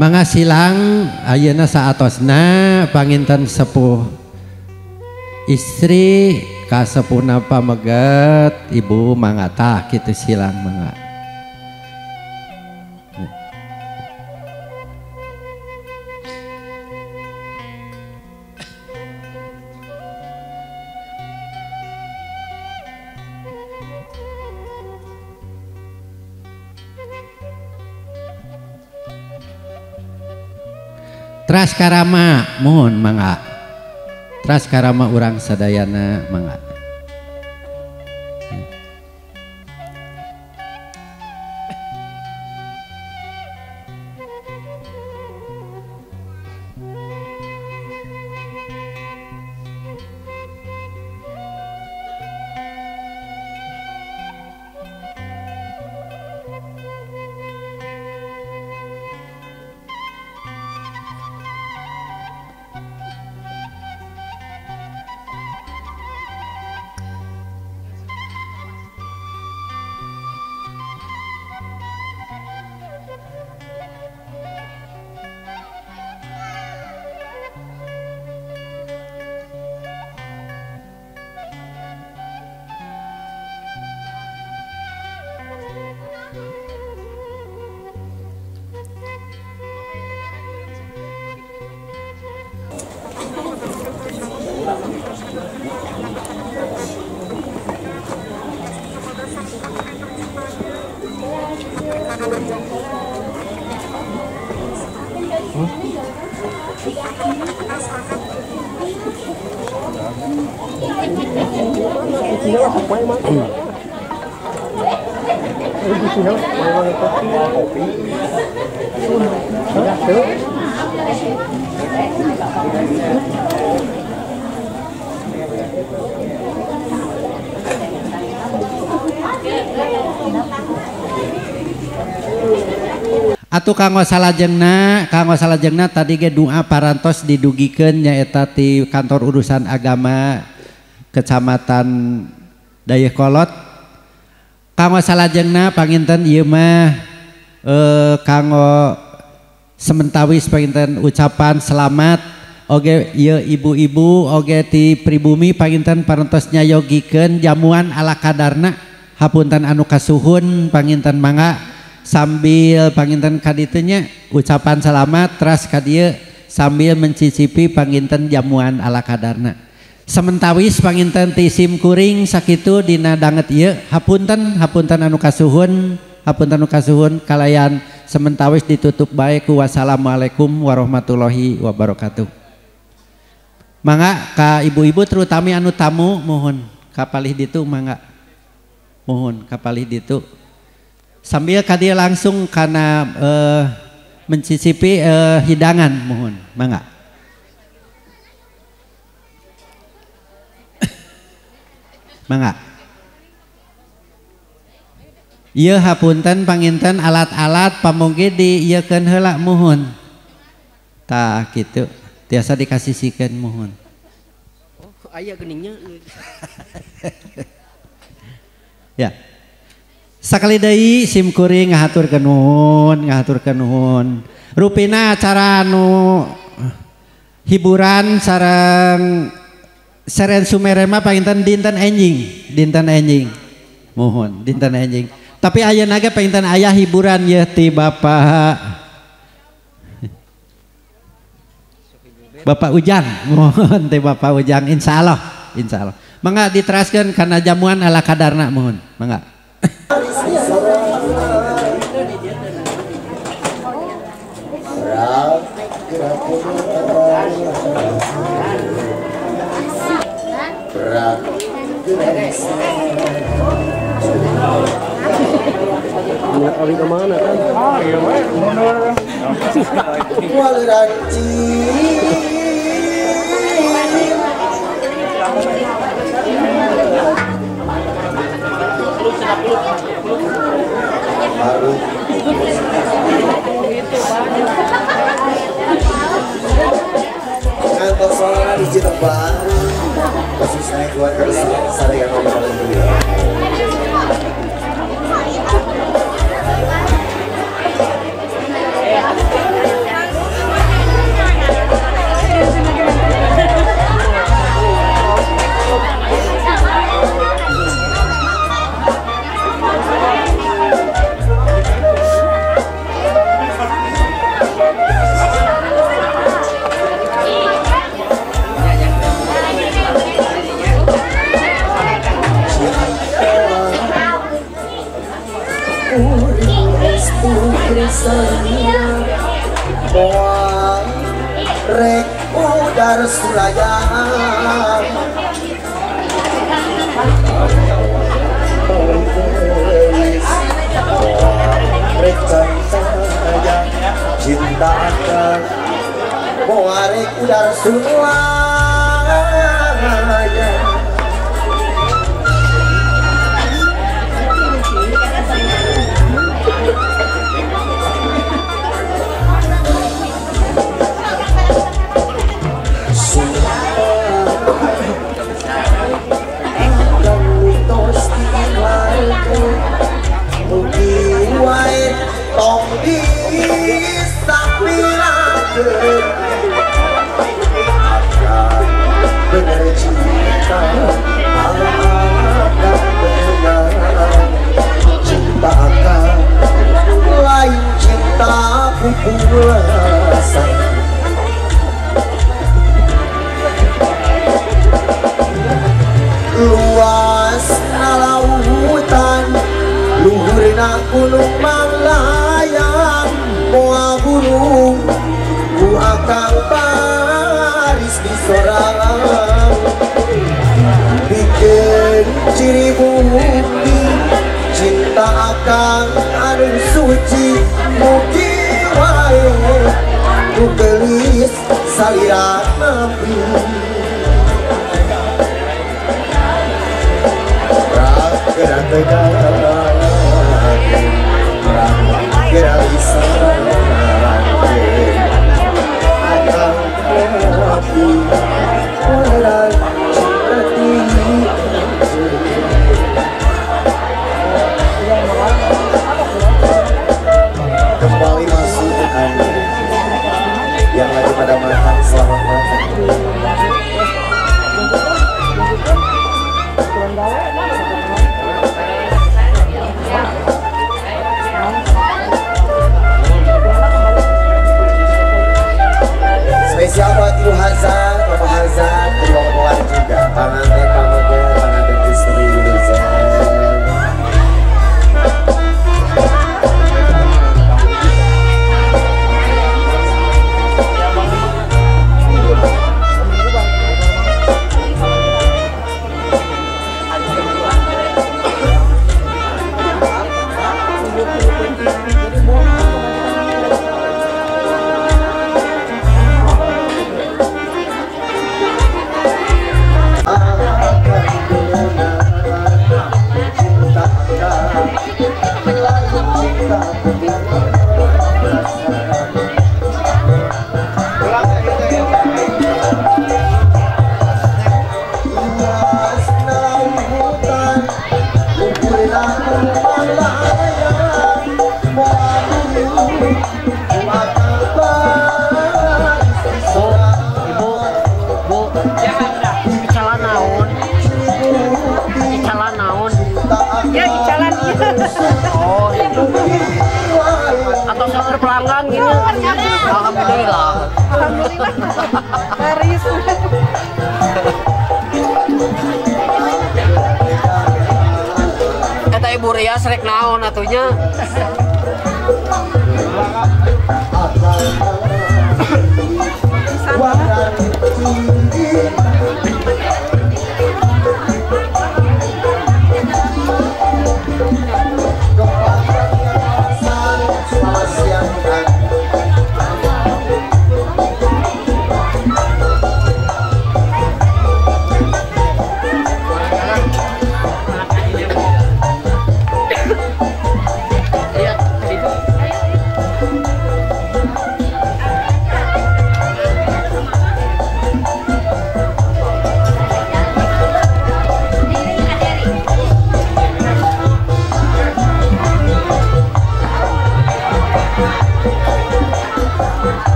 Speaker 4: Mangga silang ayeuna saatosna panginten sepuh istri kasepuhna pameget ibu mangga tah kitu silang mangga. Teras karama mohon mangga. Teras karama urang sadayana mangga. Atuh kanggo salajengna tadi ge doa parantos didugikeun nyaeta ti kantor urusan agama Kecamatan Dayeuhkolot. Kanggo salajengna panginten ieu mah kanggo sementawis panginten ucapan selamat oge ieu ibu-ibu oge ti pribumi panginten parantos nyayogikeun jamuan ala kadarna hapunten anu kasuhun panginten mangga sambil panginten kaditunya ucapan selamat teras kadieu sambil mencicipi panginten jamuan ala kadarna. Sementawis panginten ti sim kuring sakitu dina danget ieu hapunten hapunten anu kasuhun hapunten anu kasuhun kalayan sementawis ditutup bae ku wassalamualaikum warahmatullahi wabarakatuh. Mangga ka ibu-ibu terutami anu tamu mohon kapalih ditu mangga mohon kapalih ditu sambil kadieu langsung kana mencicipi hidangan mohon mangga. Mangga. Ieu hapunten panginten alat-alat pamungki diieukeun heula muhun. Tah kitu tiasa dikasisikeun muhun.
Speaker 6: Oh, aya geningnya.
Speaker 4: Ya. Sakali deui sim kuring ngahaturkeun nuhun, ngahaturkeun nuhun. Rupina acara anu hiburan sareng seren sumere mah panginten dinten enjing, dinten enjing. Mohon dinten enjing. Tapi ayeuna ge panginten aya hiburan yeuh ti Bapak Bapak Ujang, mohon ti Bapak Ujang insyaallah, insyaallah. Mangga diteraskeun kana jamuan ala kadarna mohon, mangga.
Speaker 6: Abi kemana kan? Ah iya we, mundur.
Speaker 9: Kantor suara di Citebang, khususnya keluarga besar yang ngomong. Rek udar sulayang rek sayang cinta akan rek udar sulayang. Benar cinta, benar cinta akan lain cinta pupulasan. Luas lautan, luhurna gunung manglayang, moa burung ku akang baris di sorang. Ciri bukti cinta akang anu suci mugi wae ku geulis salira nabi kembali masuk ke kami yang lagi pada makan, selamat makan. Spesial buat Ibu Hazan, Bapak Hazan, kedua mempelai juga, panganten pamoga, panganten istri Wilujeng.
Speaker 1: Oh, itu. Atau seueur pelanggan gini. Alhamdulillah.
Speaker 5: Alhamdulillah. Laris.
Speaker 1: Eta Ibu Rias rek naon atunya?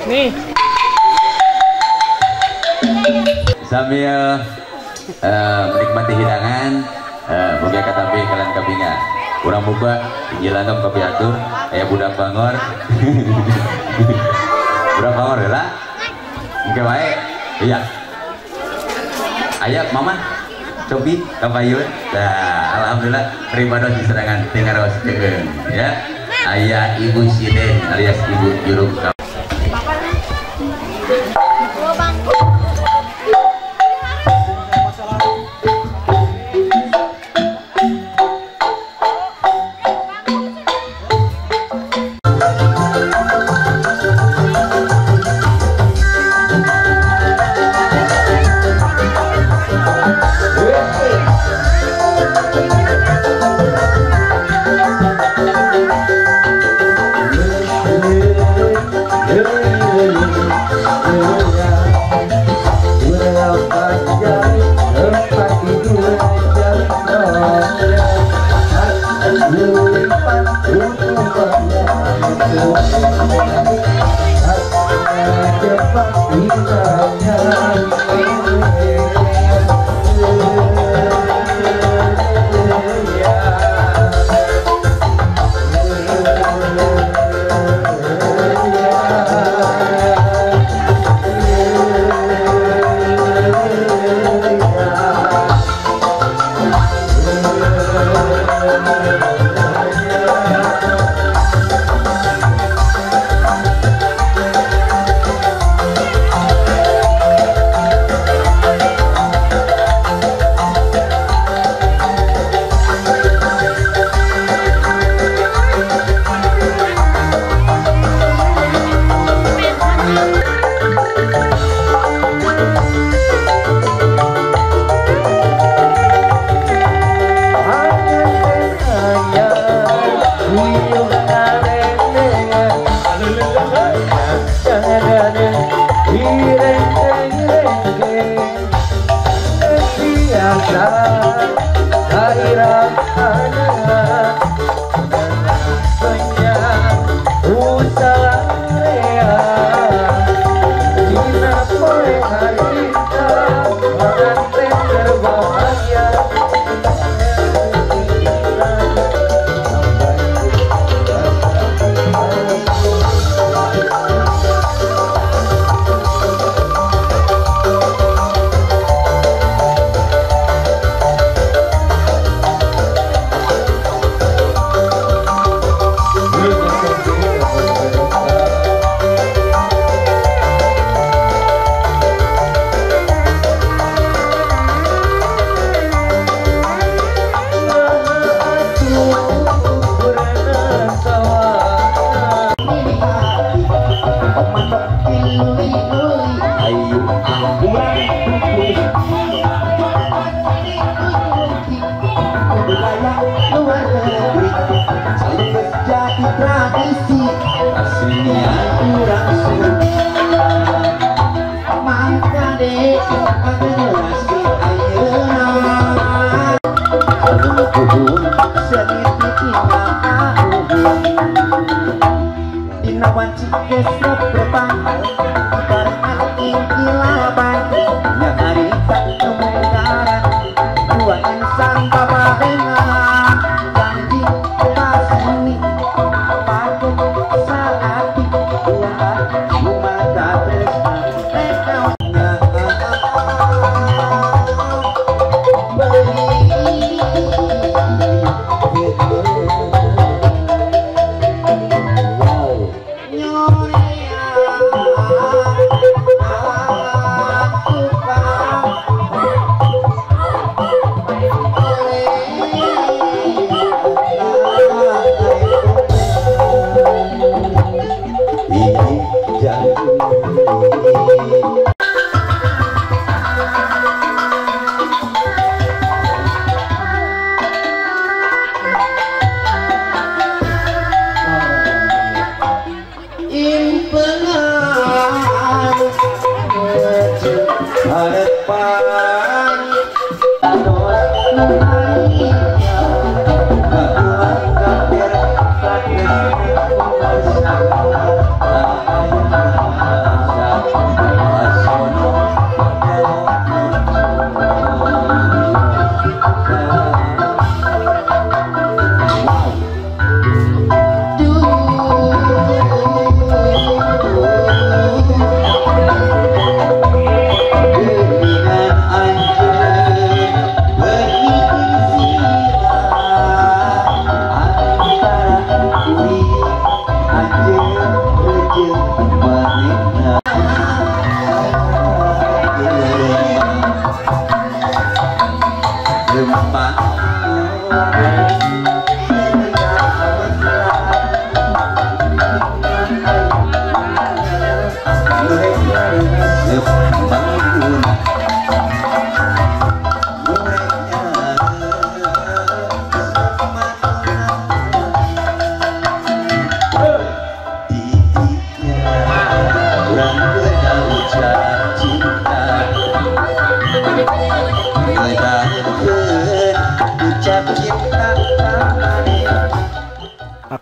Speaker 6: Nih.
Speaker 10: Sambil menikmati hidangan, moga katapi kalian kabinga. Urang buka injilan dong kapiatur aya budak bangor. Budak bangor heula. Engke wae. Iya. Aya mama cobi kapayun. Nah, alhamdulillah pribados diserangan tingaroskeun ya. Aya Ibu Siden alias Ibu Juru.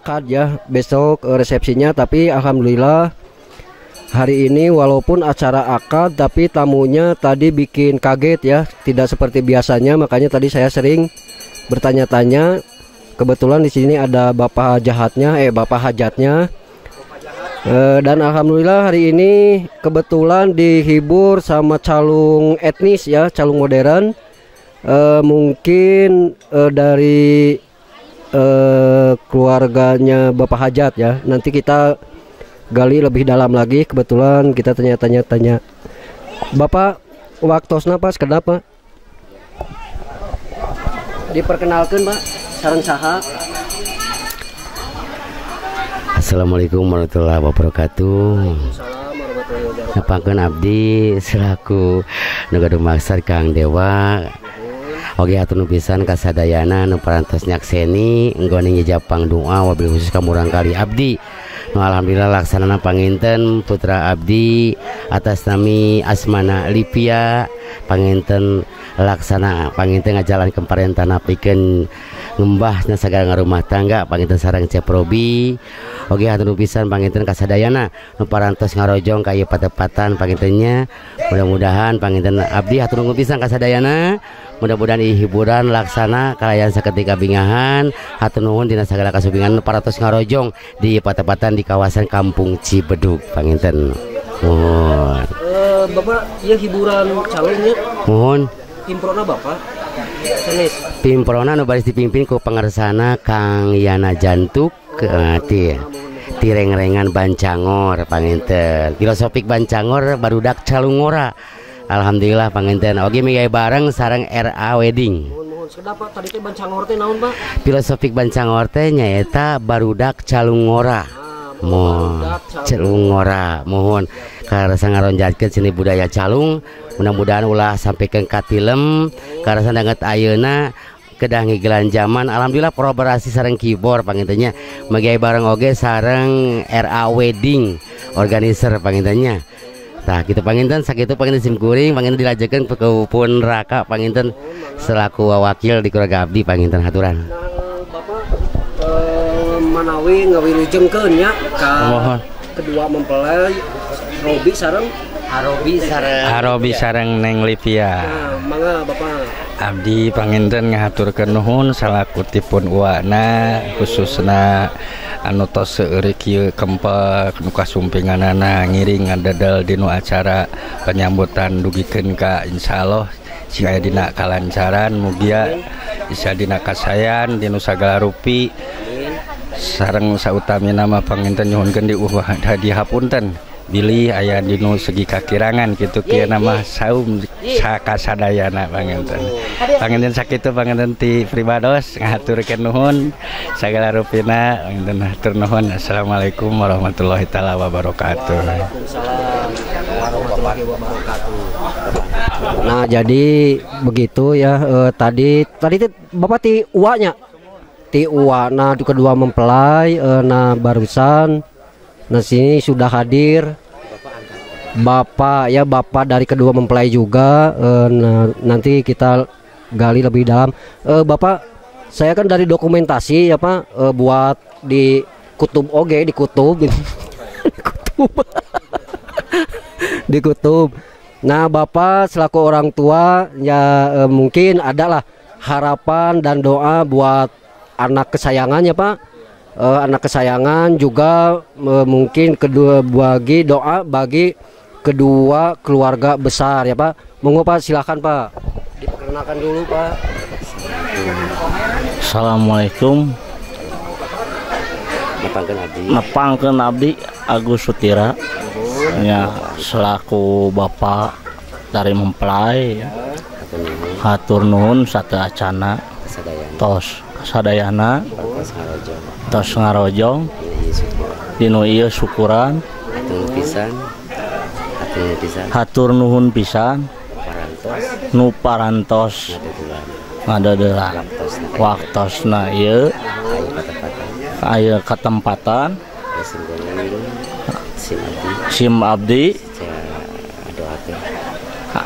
Speaker 6: akad ya, besok resepsinya. Tapi alhamdulillah hari ini walaupun acara akad tapi tamunya tadi bikin kaget ya, tidak seperti biasanya. Makanya tadi saya sering bertanya-tanya. Kebetulan di sini ada bapak jahatnya, bapak hajatnya. Dan alhamdulillah hari ini kebetulan dihibur sama calung etnis ya, calung modern. Mungkin dari keluarganya bapak hajat ya. Nanti kita gali lebih dalam lagi. Kebetulan kita tanya-tanya. Bapak waktosna Pak, kenapa? Diperkenalkan Pak, sareng saha?
Speaker 1: Assalamualaikum warahmatullahi wabarakatuh. Nepangkeun abdi selaku nu gaduh maksad Kang Dewa. Oge hatur nuhun pisan ka sadayana nu parantos nyakseni nggone ngijab pangdoa wabil khusus ka murangkali abdi. Nu alhamdulillah laksanana panginten putra abdi atas nami Asmana Livia panginten laksana panginten ngajalankeun parentana pikeun ngembahna sagala rumah tangga panginten sareng Cep Robi. Oge hatur nuhun pisan panginten kasadayana nu parantos ngarojong ka ieu patepatan pangintennya. Mudah-mudahan panginten abdi hatur nuhun pisan kasadayana. Mudah-mudahan ieu hiburan laksana kalayan saketika bingahan. Hatur nuhun dina sagala kasubingan nu parantos ngarojong di patepatan di kawasan Kampung Cibedug panginten. Muhun.
Speaker 6: Bapak ieu hiburan calonnya.
Speaker 1: Muhun.
Speaker 6: Pimprona Bapak. Senis.
Speaker 1: Pimprona nu baris dipimpin ku pangersana Kang Yana Jantuk tireng-rengan Bancangor panginten. Filosofik Bancangor barudak calungora. Alhamdulillah panginten. Oge migawe bareng sareng RA Wedding.
Speaker 6: Muhun sedap Pak, tadi teh Bancangor teh naon Pak?
Speaker 1: Filosofik Bancangor teh nyaeta barudak calungora. Mohon calungora, mohon karasa ngaronjatkeun seni budaya calung. Mudah-mudahan ulah sampikeun ka tilem karasa danget ayeuna kedah ngigelan zaman. Alhamdulillah kolaborasi sareng keyboard pangintennya. Migawe bareng oge sareng RA Wedding organizer pangintennya. Tah kitu panginten, sakitu panginten sim kuring panginten dilajekeun ke pun raka panginten selaku wakil di keluarga abdi panginten haturan.
Speaker 6: Nah, Bapak manawi ngawilujengkeun nya ka kedua mempelai Robi sareng
Speaker 3: Arobi sareng Neng Livia.
Speaker 6: Nah, mangga Bapak.
Speaker 3: Abdi panginten ngahaturkeun nuhun salaku tipun uwana khususna anu tos seueur kieu kempel nu kasumpinganana ngiring ngadedel dinu acara penyambutan dugikeun ka insyaallah sing aya dina kalancaran mugia bisa dina kasayan dinu sagala rupi sareng sautamina mah panginten nyuhunkeun dihapunten bilih aya dinu segi kakirangan kitu kieu mah saum sakasadayana panginten. Panginten sakitu panginten ti pribados ngahaturkeun nuhun sagala rupina panginten hatur nuhun. Assalamualaikum warahmatullahi taala wabarakatuh.
Speaker 6: Waalaikumsalam warahmatullahi wabarakatuh. Nah, jadi begitu ya, tadi tadi Bapak ti uanya. Ti ua nah di kedua mempelai, nah barusan nah sini sudah hadir Bapak ya, Bapak dari kedua mempelai juga. Nah, nanti kita gali lebih dalam. Bapak, saya kan dari dokumentasi ya Pak, buat di kutub oge, di kutub gitu. Di kutub. Di kutub. Nah, Bapak selaku orang tua ya, mungkin adalah harapan dan doa buat anak kesayangannya Pak. Anak kesayangan juga, mungkin kedua bagi doa bagi kedua keluarga besar ya Pak. Monggo Pak, silakan Pak. Diperkenalkan dulu Pak.
Speaker 11: Assalamualaikum.
Speaker 1: Nepangkeun abdi.
Speaker 11: Nepangkeun abdi Agus Sutira. Ya, selaku bapak dari mempelai ya. Hatur nuhun sateuacana tos sadayana tos ngarojong dinu ieu syukuran hatur nuhun pisan nu parantos ngadedelan waktosna ieu aya katempatan sim abdi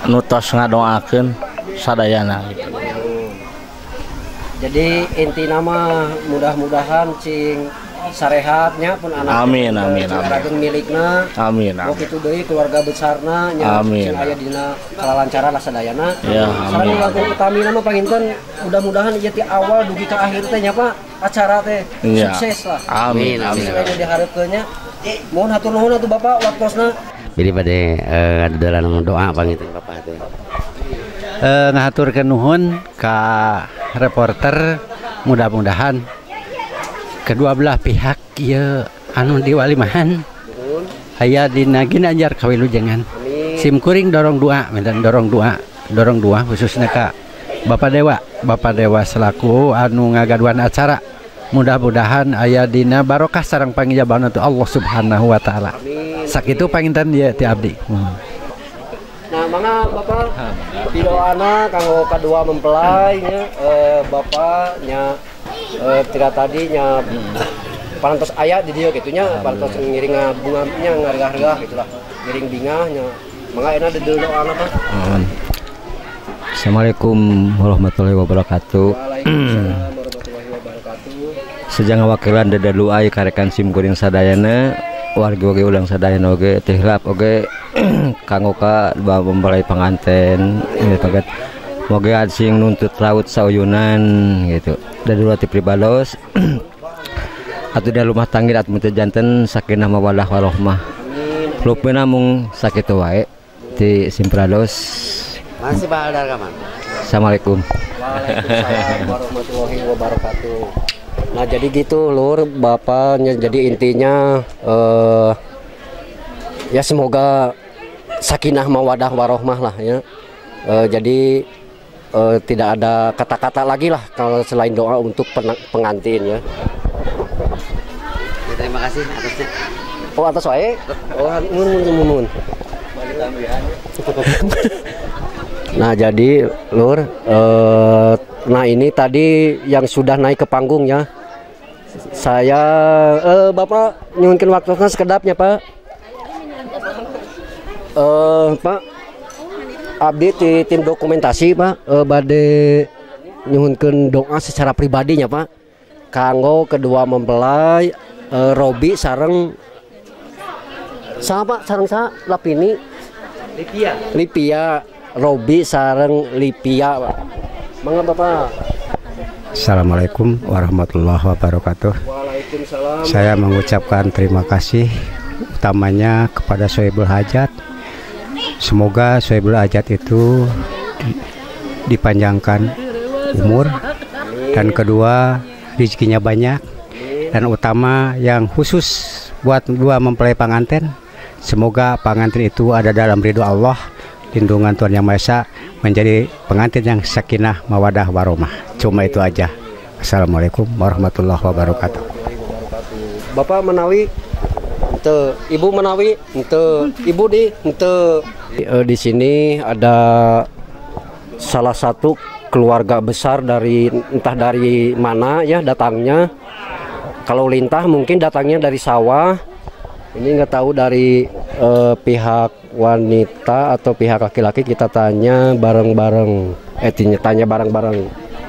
Speaker 11: nu tos ngadoakeun sadayana gitu.
Speaker 6: Jadi inti nama mudah-mudahan cing Sarehatnya pun anak.
Speaker 11: Amin amin amin.
Speaker 6: Milikna.
Speaker 11: Amin amin.
Speaker 6: Oh kitu deui keluarga besarna nya sing aya dina kalalancaran lah sadayana.
Speaker 11: Ya, amin.
Speaker 6: Sareng utamina mah panginten mudah-mudahan ieu ti awal dugi ka akhir teh nya Pak acara teh
Speaker 11: ya.
Speaker 6: Sukses lah.
Speaker 11: Amin amin.
Speaker 6: Sesuai diharepkeun nya. Mohon hatur nuhun atuh Bapak waktosna.
Speaker 1: Jadi bade dalam doa panginten Bapak teh.
Speaker 4: Ngahaturkeun nuhun ka reporter, mudah-mudahan kedua belah pihak ieu anu diwalimahan aya dina ginanjar kawilujengan. Sim kuring dorong doa, minta dorong doa khususnya ka Bapak Dewa selaku anu ngagaduhan acara. Mudah-mudahan aya dina barokah sareng pangijabahan Allah Subhanahu wa taala. Sakitu panginten ieu ti abdi.
Speaker 6: Nah, mangga Bapak pidoana kanggo kadua mempelai nya Bapak nya tidak tadi nya parantos aya di dieu kitu nya parantos ngiring bunga nya ngaregah-regah gitulah ngiring bingah nya mangga enak doana Pak.
Speaker 12: Assalamualaikum warahmatullahi wabarakatuh.
Speaker 6: Waalaikumsalam warahmatullahi wabarakatuh.
Speaker 12: Sejang ngawakilan dedaluai karekan sim kuring sadayana wargi oge ulang sadayana oge tihlap oge kanggo ka mempelai panganten gitu moge sing nuntut laut sauyunan gitu dadua ti pribados atuh da rumah tangga atuh teu janten sakinah mawaddah warahmah lupina mung sakitu wae ti simprados.
Speaker 1: Masih Pak Aldar kaman.
Speaker 12: Assalamualaikum.
Speaker 6: Waalaikumsalam warahmatullahi wabarakatuh. Nah jadi gitu lur bapaknya, jadi intinya ya semoga sakinah mawadah warohmah lah ya. Jadi tidak ada kata-kata lagi lah kalau selain doa untuk pengantin ya.
Speaker 1: Ya terima kasih atasnya.
Speaker 6: Oh atas wae. Oh mun. Nah jadi lur, nah ini tadi yang sudah naik ke panggung ya. Saya Bapak nyuhunkeun waktosna sekedapnya Pak. Pak abdi di tim dokumentasi Pak, bade nyuhunkeun doa secara pribadinya Pak kanggo kedua mempelai Robi sareng sa Pak sareng sa Lapini Lipia. Lipia Robi sareng Lipia Pak. Mangga Bapak.
Speaker 13: Assalamualaikum warahmatullahi wabarakatuh.
Speaker 6: Waalaikumsalam.
Speaker 13: Saya mengucapkan terima kasih utamanya kepada Sohibul Hajat. Semoga Sohibul Hajat itu dipanjangkan umur dan kedua rezekinya banyak dan utama yang khusus buat dua mempelai pengantin, semoga pengantin itu ada dalam ridho Allah, lindungan Tuhan Yang Maha Esa, menjadi pengantin yang sakinah mawadah warahmah. Cuma itu aja. Assalamualaikum warahmatullahi wabarakatuh.
Speaker 6: Bapak menawi ente, Ibu menawi ente, Ibu di ente. Di sini ada salah satu keluarga besar dari entah dari mana ya datangnya. Kalau lintah mungkin datangnya dari sawah. Ini nggak tahu dari pihak wanita atau pihak laki-laki, kita tanya bareng-bareng. Tanya bareng-bareng.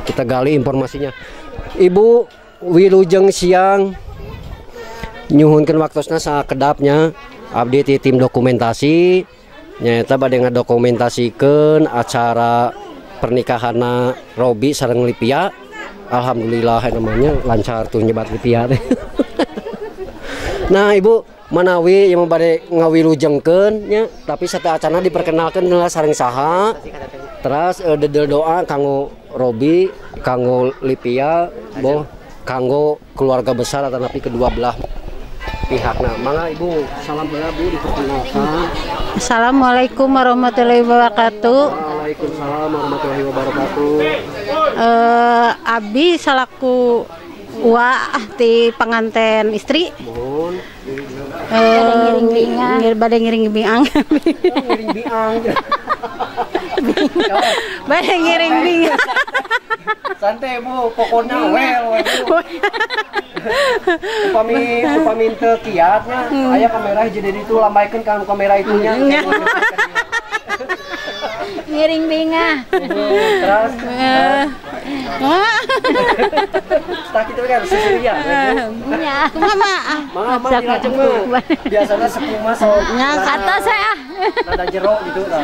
Speaker 6: Kita gali informasinya. Ibu wilujeng siang. Nyuhunkeun waktosna sakedapnya. Abdi ti tim dokumentasi nyaeta bade ngadokumentasikeun acara pernikahanna Robi sareng Lipia. Alhamdulillah namanya lancar tuh nyebat Lipia teh. Nah, Ibu manawi yang bade ngawilujengkeun nya, tapi sateuacanna diperkenalkeun heula sareng saha. Terus dedel doa kanggo Robi, kanggo Lipia, boh kanggo keluarga besar atau napi kedua belah pihakna. Mangga Ibu, salam heula Bu diperkenalkan.
Speaker 14: Assalamualaikum warahmatullahi wabarakatuh.
Speaker 6: Waalaikumsalam warahmatullahi wabarakatuh.
Speaker 14: Abi salaku wa ti pengantin istri.
Speaker 6: Mohon.
Speaker 14: Bade ngiring biang.
Speaker 6: Ngiring biang.
Speaker 14: Bade ngiring biang.
Speaker 6: Santai Bu, pokoknya well. Upami teu kiatnya, aya kamera jadi itu lambaikeun ka kamera itunya.
Speaker 14: Ngiring bingah.
Speaker 6: Terus Tah kitu kan sisirian.
Speaker 15: Nya. Kumaha mah?
Speaker 6: Mangga mah dilajeng mah. Biasana sepuh mah sok.
Speaker 15: Nya kata saya.
Speaker 6: Rada jero gitu tah.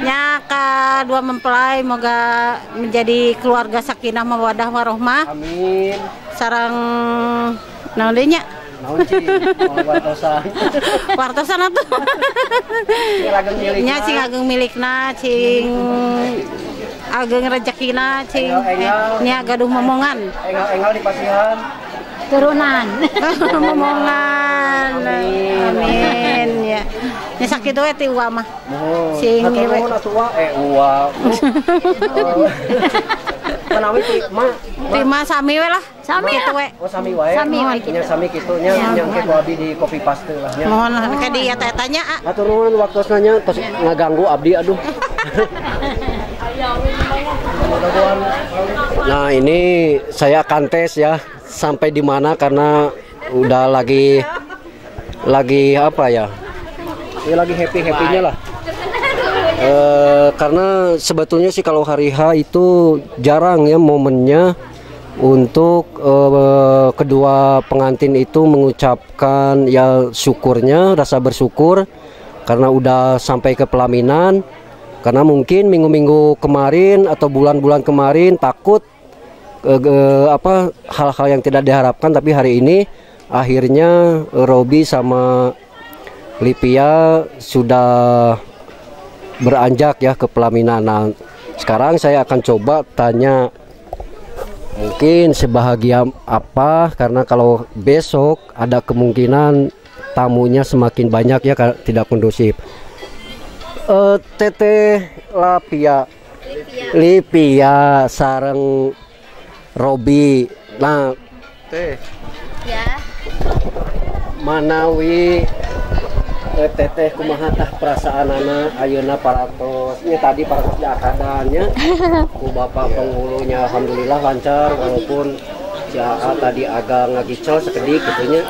Speaker 14: Nya kadua mempelai moga menjadi keluarga sakinah mawadah warohmah.
Speaker 6: Amin.
Speaker 14: Sareng naon deui nya?
Speaker 6: Naon cing? Wartosan.
Speaker 14: Wartosan atuh.
Speaker 6: Sing ageng milikna.
Speaker 14: Nya sing ageng milikna, sing ageng rezekina, sing nya gaduh momongan.
Speaker 6: Enggal-enggal dipasihan.
Speaker 15: Turunan.
Speaker 14: Momongan. Amin. Ya. Nya sakitu we ti uwa mah. Sing
Speaker 6: hatur nuhun atuh wa uwa. Manawi ti ma
Speaker 14: ti ma sami we lah.
Speaker 15: Sami
Speaker 14: kitu we.
Speaker 6: Oh sami wae.
Speaker 15: Sami wae kitu.
Speaker 6: Nya sami kitu nya nyangke ku abdi di copy paste lah nya.
Speaker 14: Mohon lah ka di eta nya.
Speaker 6: Hatur nuhun waktosna nya tos ngaganggu abdi aduh. Nah, ini saya akan tes ya sampai di mana karena udah lagi apa ya? Ini lagi happy-happynya lah. Karena sebetulnya sih kalau hari H itu jarang ya momennya untuk kedua pengantin itu mengucapkan ya syukurnya, rasa bersyukur karena udah sampai ke pelaminan. Karena mungkin minggu-minggu kemarin atau bulan-bulan kemarin takut hal-hal yang tidak diharapkan, tapi hari ini akhirnya Robi sama Lipia sudah beranjak ya ke pelaminan. Nah, sekarang saya akan coba tanya mungkin sebahagia apa, karena kalau besok ada kemungkinan tamunya semakin banyak ya, tidak kondusif. Teteh Lapia, Lipia sareng Robi. Nah,
Speaker 2: teh
Speaker 15: ya.
Speaker 6: Manawi teteh kumaha tah perasaanana ayeuna parantos nya tadi parantos diakadannya ku bapak penghulunya alhamdulillah lancar walaupun si AA tadi agak ngagicel sekedik gitu nya.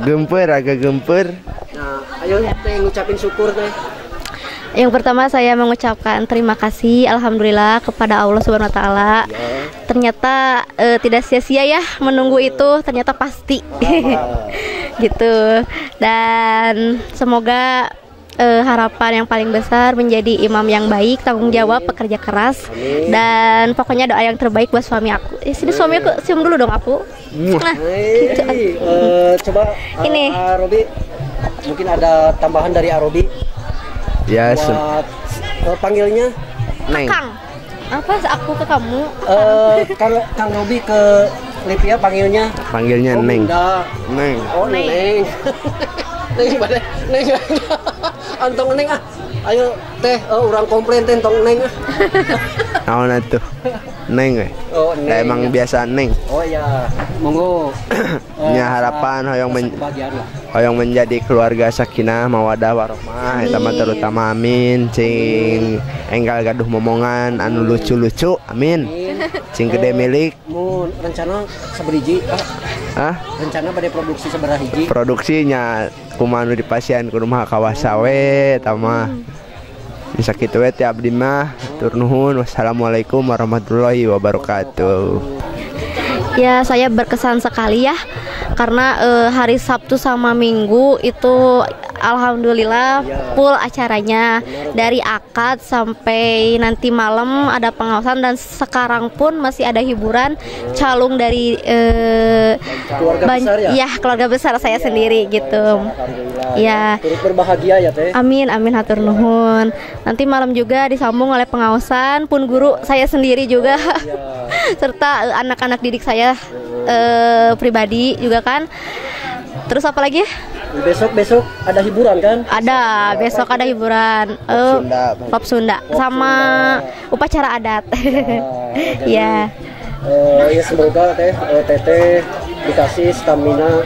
Speaker 2: Gemper agak gemper.
Speaker 6: Nah, ayo teh ngucapin syukur teh.
Speaker 8: Yang pertama saya mengucapkan terima kasih alhamdulillah kepada Allah Subhanahu wa taala.
Speaker 6: Ya.
Speaker 8: Ternyata tidak sia-sia ya menunggu itu, ternyata pasti. Gitu. Dan semoga harapan yang paling besar menjadi imam yang baik, tanggung jawab, pekerja keras.
Speaker 6: Amin.
Speaker 8: Dan pokoknya doa yang terbaik buat suami aku. Sini suami aku, cium dulu dong aku. Nah, gitu.
Speaker 6: Coba
Speaker 8: ini
Speaker 6: Robi, mungkin ada tambahan dari Arobi.
Speaker 2: Ya,
Speaker 6: buat panggilnya
Speaker 2: Neng.
Speaker 8: Kang. Apa aku ke kamu?
Speaker 6: Kang Robi ke Lipia panggilnya?
Speaker 2: Panggilnya
Speaker 6: oh,
Speaker 2: Neng.
Speaker 6: Bunda.
Speaker 2: Neng.
Speaker 6: Oh, Neng. Neng pada Neng. Antong Neng ah. Ayo teh, orang komplain teh entong Neng ah.
Speaker 2: Naon atuh? Neng we.
Speaker 6: Oh, Neng.
Speaker 2: Emang biasa Neng.
Speaker 6: Oh iya, monggo.
Speaker 2: Nya harapan hoyong menjadi keluarga sakinah mawadah warohmah eta mah terutama amin, cing enggal gaduh momongan anu lucu-lucu amin. Cing gede milik.
Speaker 6: Mun rencana saberiji
Speaker 2: ah?
Speaker 6: Rencana bade produksi sabaraha hiji?
Speaker 2: Produksinya kumaha nu dipasihan ku rumah kawasa we eta mah. Bisa kitu we ti abdi mah. Hatur nuhun. Wassalamualaikum warahmatullahi wabarakatuh.
Speaker 8: Ya, saya berkesan sekali ya karena hari Sabtu sama Minggu itu alhamdulillah full acaranya dari akad sampai nanti malam ada pengawasan, dan sekarang pun masih ada hiburan calung dari
Speaker 6: keluarga besar ya?
Speaker 8: Ya, keluarga besar saya sendiri gitu. Ya.
Speaker 6: Turut berbahagia ya teh.
Speaker 8: Amin amin hatur nuhun. Nanti malam juga disambung oleh pengawasan pun guru saya sendiri juga. Serta anak-anak didik saya pribadi juga kan. Terus apa lagi?
Speaker 6: Besok ada hiburan kan?
Speaker 8: Ada, besok ada hiburan. Pop Sunda sama upacara adat. Ya.
Speaker 6: Ya semoga teh teteh dikasih stamina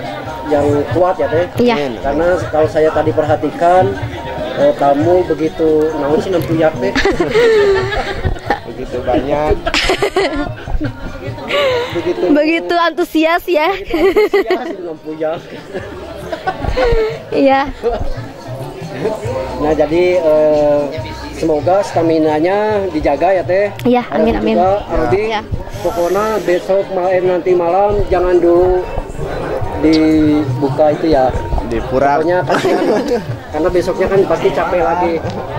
Speaker 6: yang kuat ya teh.
Speaker 8: Iya.
Speaker 6: Karena kalau saya tadi perhatikan tamu begitu naon sih nempuyak teh.
Speaker 2: Begitu banyak.
Speaker 8: Begitu antusias ya.
Speaker 6: Begitu antusias nempuyak.
Speaker 8: Iya.
Speaker 6: Nah jadi Semoga staminanya dijaga ya Teh.
Speaker 8: Iya, amin amin.
Speaker 6: Juga Ardi,
Speaker 8: ya.
Speaker 6: Pokoknya besok malam, nanti malam jangan dulu dibuka itu ya.
Speaker 2: Dipurak.
Speaker 6: Pokoknya kasihan, karena besoknya kan pasti capek lagi.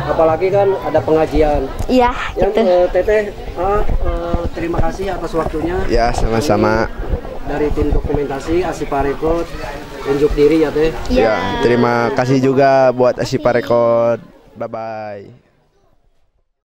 Speaker 6: Apalagi kan ada pengajian.
Speaker 8: Iya,
Speaker 6: yang
Speaker 8: gitu.
Speaker 6: Teteh, terima kasih atas waktunya.
Speaker 2: Ya, sama-sama.
Speaker 6: Dari tim dokumentasi Asipa Record unjuk diri ya Teh.
Speaker 2: Ya, terima kasih juga buat Asipa Record. Bye bye.